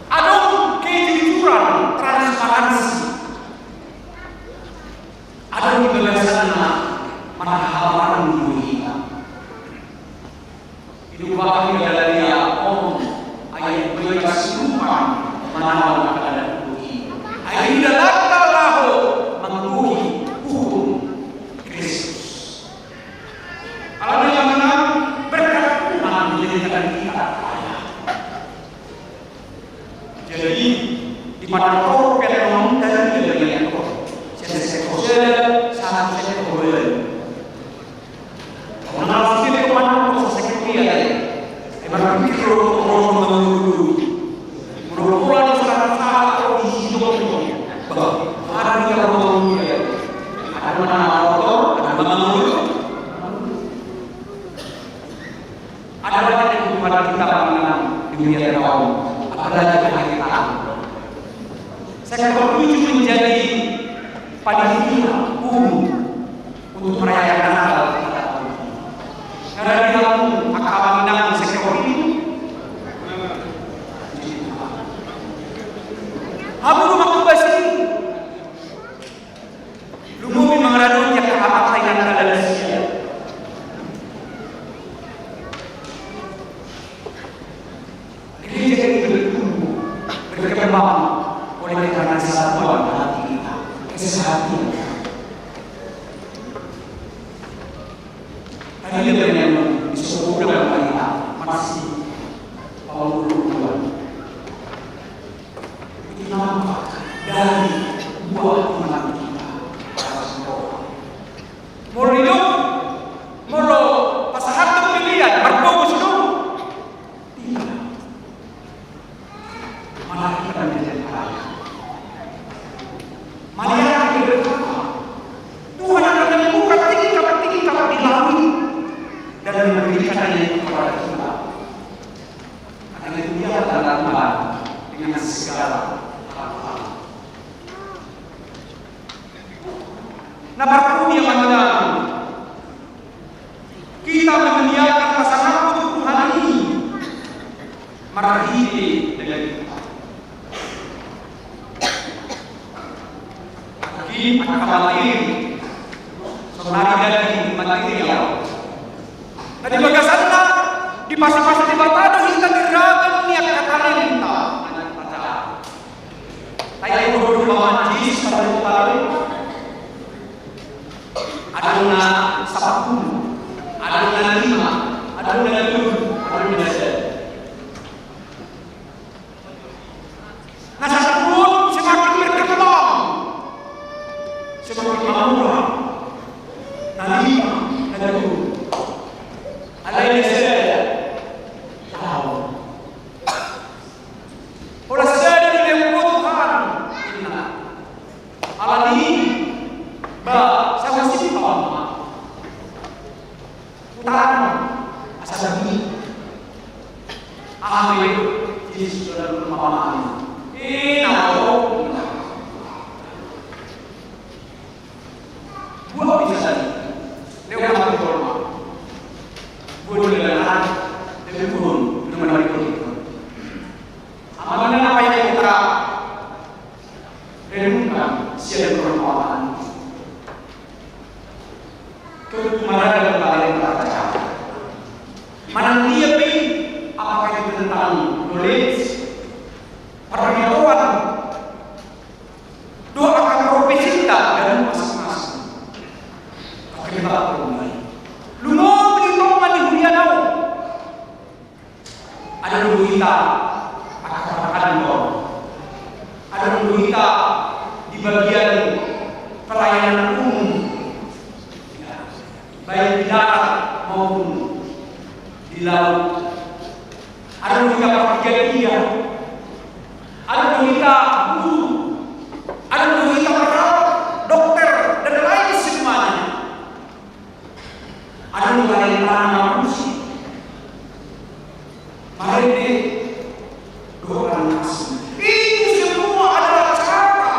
Adong kejujuran, transparansi. Adong di bagasanna marhahamaranggi hita. Ido bahen di Galatia onom ayat dua belas, sirupa manaon angka na denggan i. Ai di dalanta laho manggohi uhum Kristus. Alani i, amang inang, berkat Tuhan menjadikan kita kaya. Jadi, di mana kau pengen ngomong dari dia yang kau, saya saya kau saya, saya saya kau boleh. Kau nak langsung dia kau mana kau saya kau dia. Emang pikir lo kau mau ngomong dulu. Menurut kau ada salah salah kau di situ kau. Bah, ada dia kau ngomong dia. Ada mana motor, ada mana motor. Ada banyak kebutuhan kita, amang inang, di dunia on. Apalagi akhir tahun. Sektor tujuh menjadi panitia umum untuk merayakan Natal. Karena di kampung, angka amang inang sektor ini. Hamu rumah kubasi. Lumobi mangaradoti angka amanta inanta na sian. Gereja ini bertumbuh, berkembang. Bang, oleh karena kesatuan hati kita, kesehatan. Tadi dia bermain di sekolah udah mulai masih mau duluan. Itu nampak dari buah iman kita. Molo idok, molo pasahathon pilihan, marpogos do. Tidak. Mari kita menjadi kaya. Mari kita berdoa. Tuhan akan membuka tingkap-tingkap di langit dan memberikannya kepada kita. Akan dimuliakan Tuhan dengan segala hal. Na parpudi amang inang, hita memuliakan pasangaphon Tuhan i marhite daging. Daging angka materi, saonari daging material. Na di bagasanna, dipasupasu Debata do hita di ragam ni angka talenta. Ai, ai, boru paman jis, pada paman. Adong na sampulu, adong na lima, adong na tolu, adong na sada. Na sampulu semakin berkembang, semakin mamora. Na lima, na tolu. Alai na sada, taon. Holan sada dilehon Ho Tuhan, inna. Alani i, ba, sai husipa ma. Hutana, asa bini. Aha ma i, Jesus dalam pemahaman. Inna, oh. Buat bisa tadi. Lewat hati jolma. Buat juga dengan hati. Lebih kurun. Dengan lebih kurun. Amang inang, apa yang kita renungkan sian permohonan? Ketumaradan paling raja. Manang dia pe, apakah itu tentang knowledge, pengetahuan, dohot angka profesinta, dan masing-masing. Pakai batu mulai. Lumobi di tonga ni huria na on. Adong do hita angka parkantor. Adong do hita di bagian pelayanan umum. Baik di darat maupun di laut. Adong do hita partigatiga. Adong do hita guru. Adong do hita perawat, dokter, dan lain semuanya. Adong do hita na mamusi. Marende dohot na asing. Itu semua adalah cara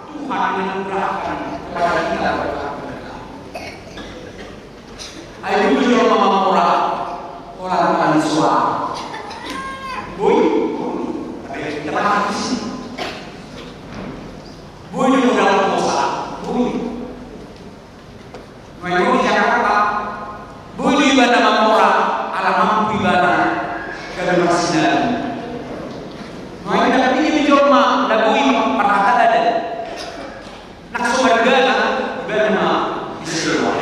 Tuhan menganugerahkan kepada kita berkat. Ai boi do jolma mamora, holan na soara. Boi, boi. Tapi kita mamusi. Boi do modal hosa. Boi. Nuaeng on di Jakarta, boi do ibana mamora, ala mampu ibana gabe marsidalan. Nuaeng dapot i jolma na boi marhata adat. Nang so margana, ibana ma disewa.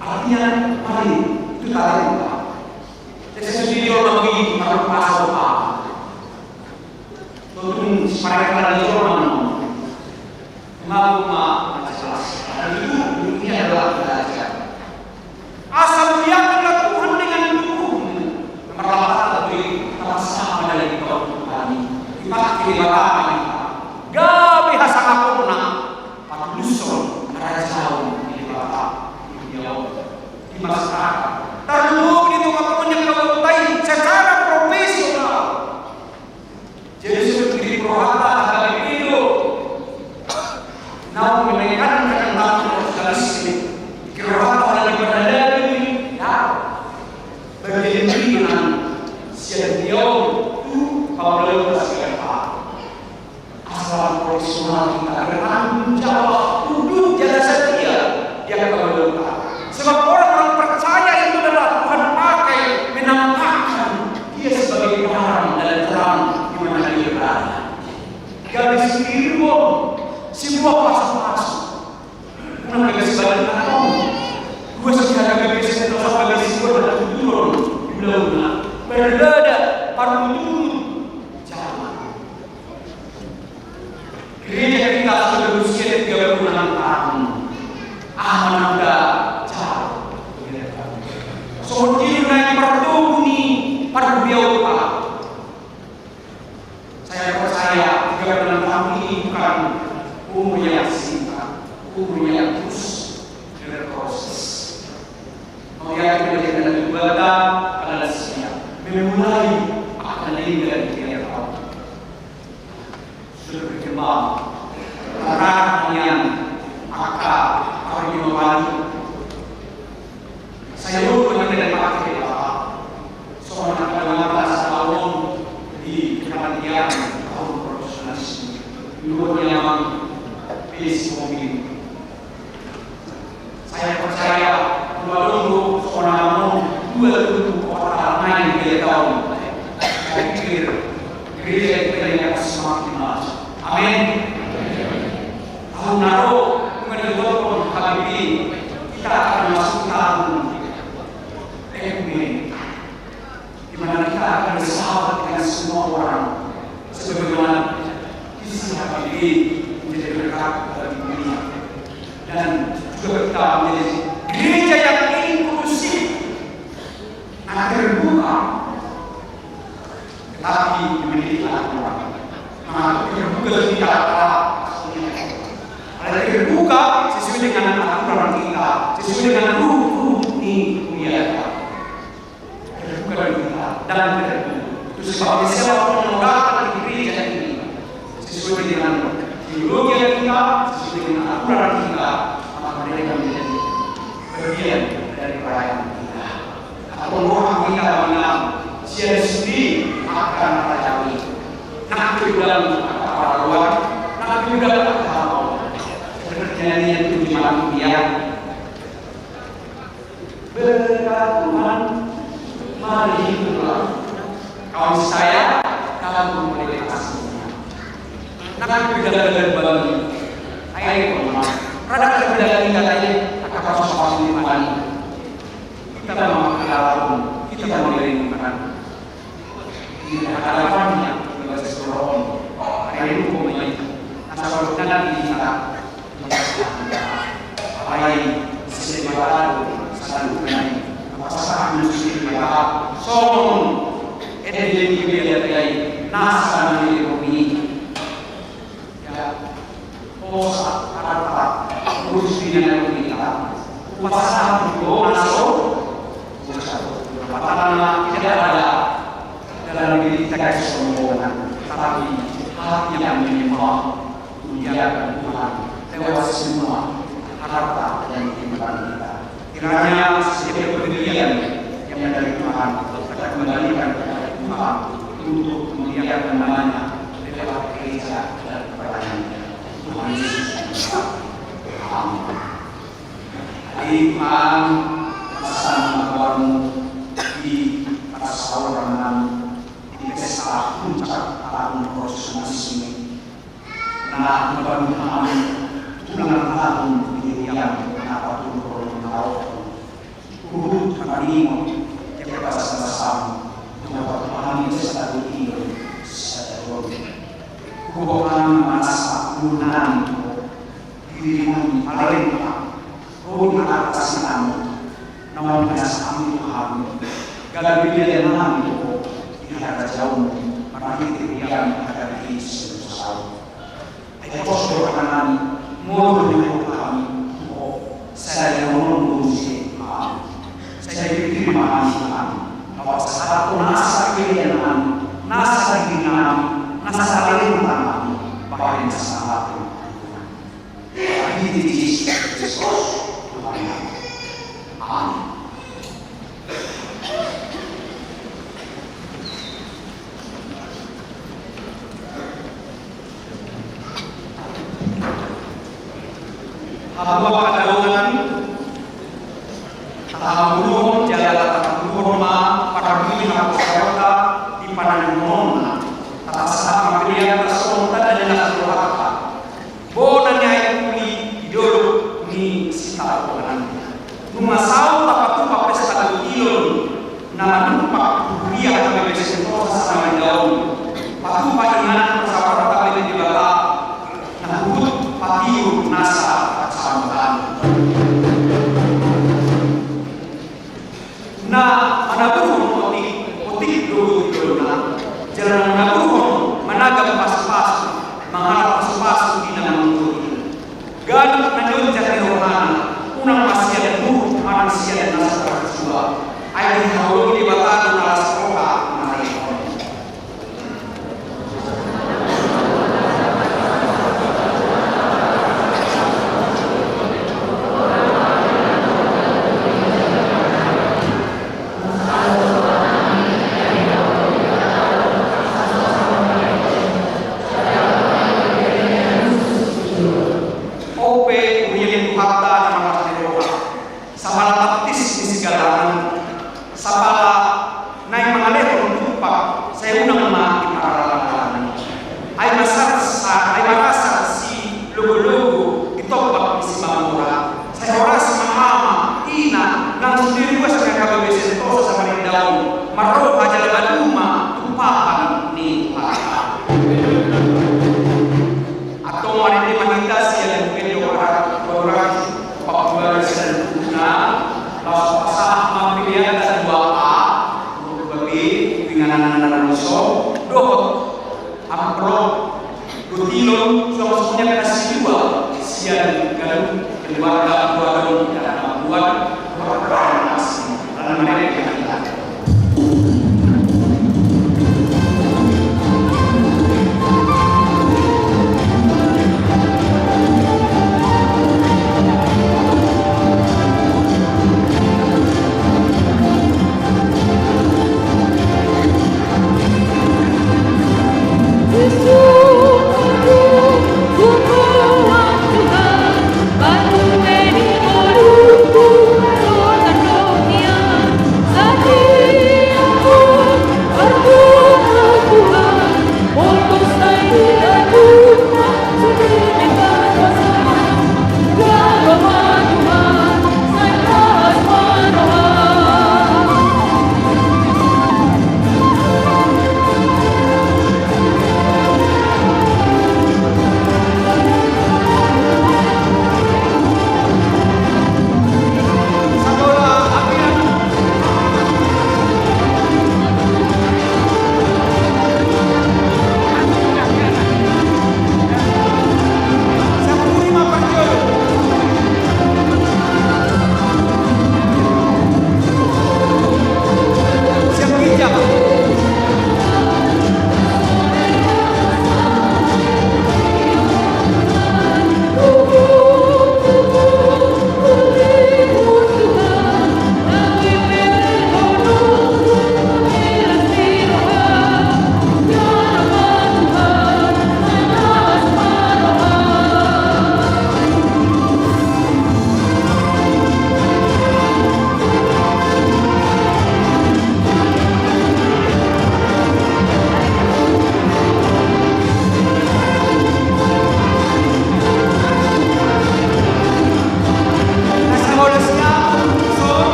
Artinya, mari, itu talenta. Jadi, sesuai jolma boi marpaso apa. Tontu siparekan ni jolma on. Ngaku ma na jelas. Itu, ini adalah belajar. Asa muliakanlah Tuhan dengan tubuhmu. Nomor lapan, tapi tetap sama dari Tuhan. Dipakai Debata. Gabe hasangaponna. Patuluson, harajaon ni Debata. Di masyarakat. Tarlumobi di tonga-tonga ni angka umat i secara profesional. Jadi, seperti di rohata H K B P do. Naung menekankan tentang sosialisme. Di rohata orang di Padang Daging, ya. Bagian diri dengan siap dia tu, kalau lalu masih apa. Asal profesional kita bertanggung jawab, tunduk, jaga setia. Dia kepada Tuhan. Sebab orang-orang percaya itu adalah Tuhan pakai menampakkan dia sebagai garam dan terang di Gabe sitiruon, sebuah pasu-pasu. Unang gabe sibalikna on. Dua sisi, gabe sitiruon, gabe sitiruon, gabe sitiruon. Berbeda, parmutu. Jangan. Gereja kita sudah berusia tiga puluh enam tahun. Aman udah jauh. Songon i do naeng partubu ni parhuriaonta. Saya percaya tiga puluh enam tahun ini bukan umur yang singkat, umur yang terus berproses. Mauliate ma di Debata, ala siap memulai akan lingga di dia tahu. Sudah berkembang. Arah yang maka hari ini kembali. Saya dulu menjadi pakai Bapak. Seorang lima belas tahun di kepanitiaan tahun profesionalisme. Dulu memang basic hobi. Saya percaya, dua minggu, seorang dua minggu, orang lain dia tahu. Saya pikir, gereja kita ini akan semakin maju. Amin. Tahun lalu, mengenai H B P, kita akan masuk tahun Ekumen. Di mana kita akan bersahabat dengan semua orang, sebagaimana visi H B P menjadi berkat bagi dunia. Dan juga kita menjadi gereja yang inklusif, yang terbuka, tetapi memiliki aturan. Nah, terbuka kita, ada terbuka sesuai dengan aturan kita, sesuai dengan ruhun ni kuliah. Terbuka diri kita dan terbuka. Itu sebabnya saya mau mengatakan di gereja ini sesuai dengan teologi kita, sesuai dengan aturan kita, maka mereka menjadi bagian dari pelayanan kita. Atau roh kita mengenal sian sudi akan rajawi. Nak juga akan paraluan, nak juga akan mau. Seperti nyanyian itu di malam dia. Berkat Tuhan, mari hiduplah. Kau saya dalam komunikasi. Nah, kita dalam bagi. Ayo, Tuhan. Rada kita dalam kita tadi, akan pasu-pasu di mana? Kita memakai alam, kita memakai lingkungan. Di hadapannya, di bagas dorong, rindu pemain, asal bukan di kita. Apai, sesei Debata do, saluhutna i, pasahat ma sesei Debata, songon ende ni Debata i, nasa na nilehon i. Ya, hosa, harta, urus pinahan kita. Upasaha tu Tuhan, so, upasaha. Pertama, tidak ada dalam diri kita kesombongan, tetapi hati yang menyembah, memuliakan Tuhan lewat semua harta dan kehidupan kita. Kiranya setiap pemberian yang dari Tuhan kita kembalikan kepada Tuhan untuk memuliakan nama-Nya lewat gereja dan pelayanan. Tuhan Yesus. Amin. Tuhan, pasan ma goarmu di parsaoran nami di pesta puncak tahun profesionalisme. Nah, Tuhan, kami ulang tahun di Riam, na patuluhon tahun. Huhut maningot di basabasam, Tuhan, kami sadu i, sadu i. Huhut kami manasa ulunami, diri nami, talenta, ro di atas nami, naung pinasa hami tu hami, gabe pilihan nami tu di harajaonmu, marhite Riam harajaon i. Ai pos do rohanami, molo di hami, tu ho, sai rongon muse hami, sai pikir ma hami tu hami, laho pasahathon nasa pilihan nami, nasa diri nami, nasa talenta nami, bahen nasa mate. Di Jesus Kristus, Tuhan. Amin. Habuang hadaongan. Tahamuluhon jala tahamuluhon ma parhuri haposaonta di panangiangta. Tapasahat ma be atas songon tanda ni las ni rohanta. Bona ni aek uli di dolok ni sitaonan. Nunga saut tapatupa pesta gotilon na manumpak tu huria HKBP Sentosa Samarinda on. Patupa inganan parsaoranta tu Debata na huhut patiur nasa parsaoranta. Na manaburhon otik, otik do gotilonna. Jala na manaburhon managam pasupasu, mangalap pasupasu di na manggohi. Ganup na nionjar ni rohana, unang ma sian muruk manang sian nasa parsusa. Ai dihaholongi Debata do na las roha mangalehon. On pe huria ni Tuhanta na marlas ni roha. Sapala taktis ni sigalangan, sapala naeng mangalehon tumpak, sai unang ma diparalanglangi. Ai marasa, ai marasa silogologo di tombak ni Simamora, sai horas ma ama, ina, nang sude ruas ni HKBP Sentosa Samarinda on, marroha jala maduma tumpahan ni Tuhanta. Antong marende ma hita sian Buku Ende Opat Ratus dua puluh, opat pulu ari sian buku na, laos pasahat ma pelean dua A, dua B, tu inganan na naeng ro, dohot amplop gotilon suang songon i na silua sian ganup keluarga Buadon dan Buan, Buan Asli.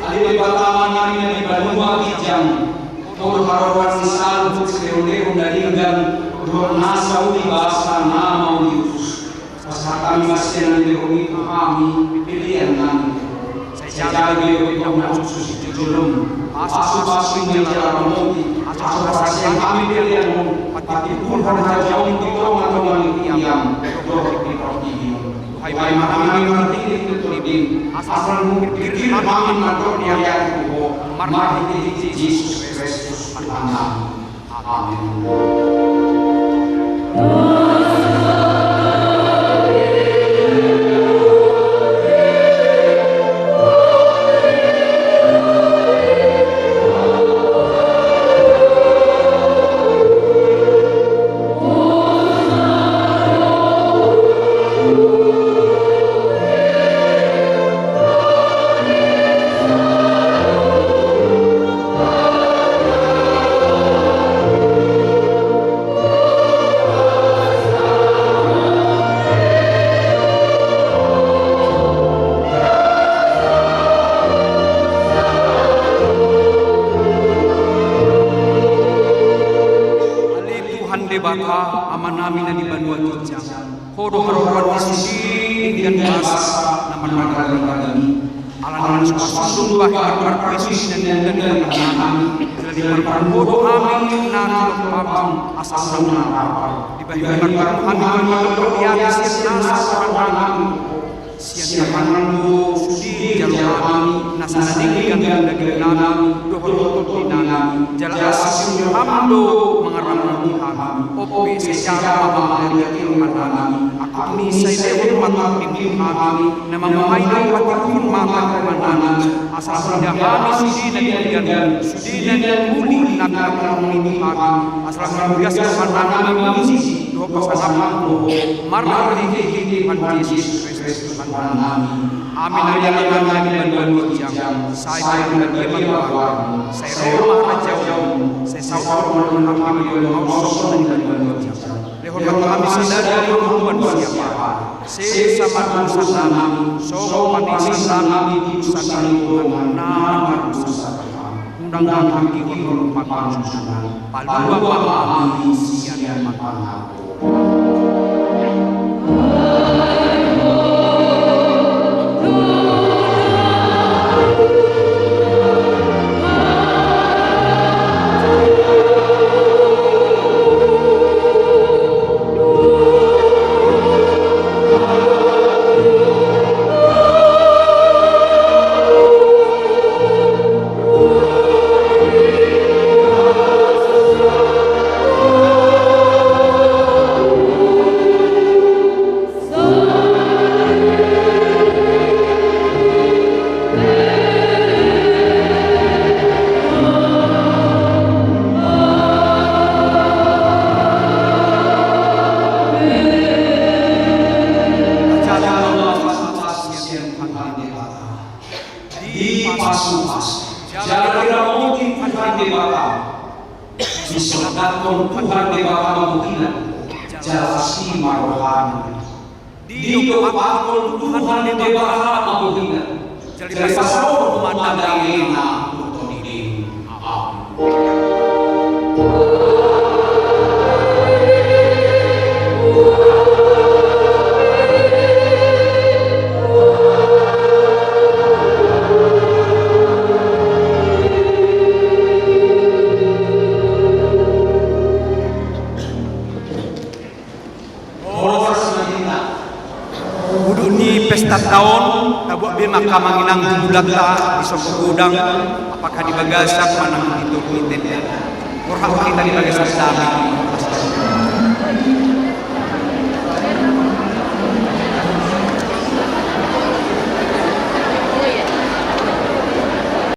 Ale Debata Amanami na di banua ginjang, Ho do haroroan ni saluhut silehonlehon na denggan dohot nasa uli basa na mauliutus. Pasahat hami ma sian na nilehonMi tu hami pelean nami. Sai jalo be Ho dipahuna hushus di joloM. Pasupasu ma i jala ramoti, asa huparsian hami pelean on, patimbulhon harajaonMu di tongatonga ni huria dohot di portibi on. Bohai ma hami marhite tondim, asa unang mungkir hami mandok mauliate tu Ho, marhitehite Jesus Kristus Tuhannami. Amen. Ale Tuhan Debata, Amanami na di banua ginjang, Ho do haroroan ni sude denggan basa na mardalan-dalan i. Ala naung so pasundung bahen marparbue sude na denggan-denggan nami, jala diparpar Ho do hami na tilopham asa unang lapar. Dibahen marparbue hami mandok mauliate sian nasa roha nami, sian tanganMu do sude dijalo hami nasa na denggan daging nami dohot tondi nami, jala asi ni rohaM do mangaramoti hami. On pe sai jalo ma mauliate roha nami, angkup ni i sai lehon ma tondimMu tu hami, na mamungka i dohot patimbulhon mata ni roha nami, asa marida hami sude na denggan, sude na uli na pinatupa-Mu tu hami, asa lam margas roha nami mamuji dohot pasangap Ho, marhitehite Tuhan Jesus Kristus Tuhannami. Amen. Ale Amanami na di banua ginjang, sai marbadia ma goarMu, sai ro ma harajaonMu, sai saut ma rohaM di banua ginjang songon na di banua ginjang. Lehon ma tu hami sadari on hangoluan siapari. Sesa ma dosa nami, songon panesan nami di dosa ni dongan na mardosa tu hami. Unang hami tingkihon tu pangunjunan, palua ma hami sian pangago. Dipasupasu jala diramoti Tuhan Debata. Disondanghon Tuhan Debata ma bohina, jala asi ma rohana. Didongani Tuhan Debata ma bohina, jala dipasaorhon ma damena tu tondina. Amen. Horas ma di hita. Udut ni pesta taon, tabuat be ma angka amang inang tu bulanta di son godang, apakah di bagasan manang di toru ni tenda. Borhat hita di bagasan dame.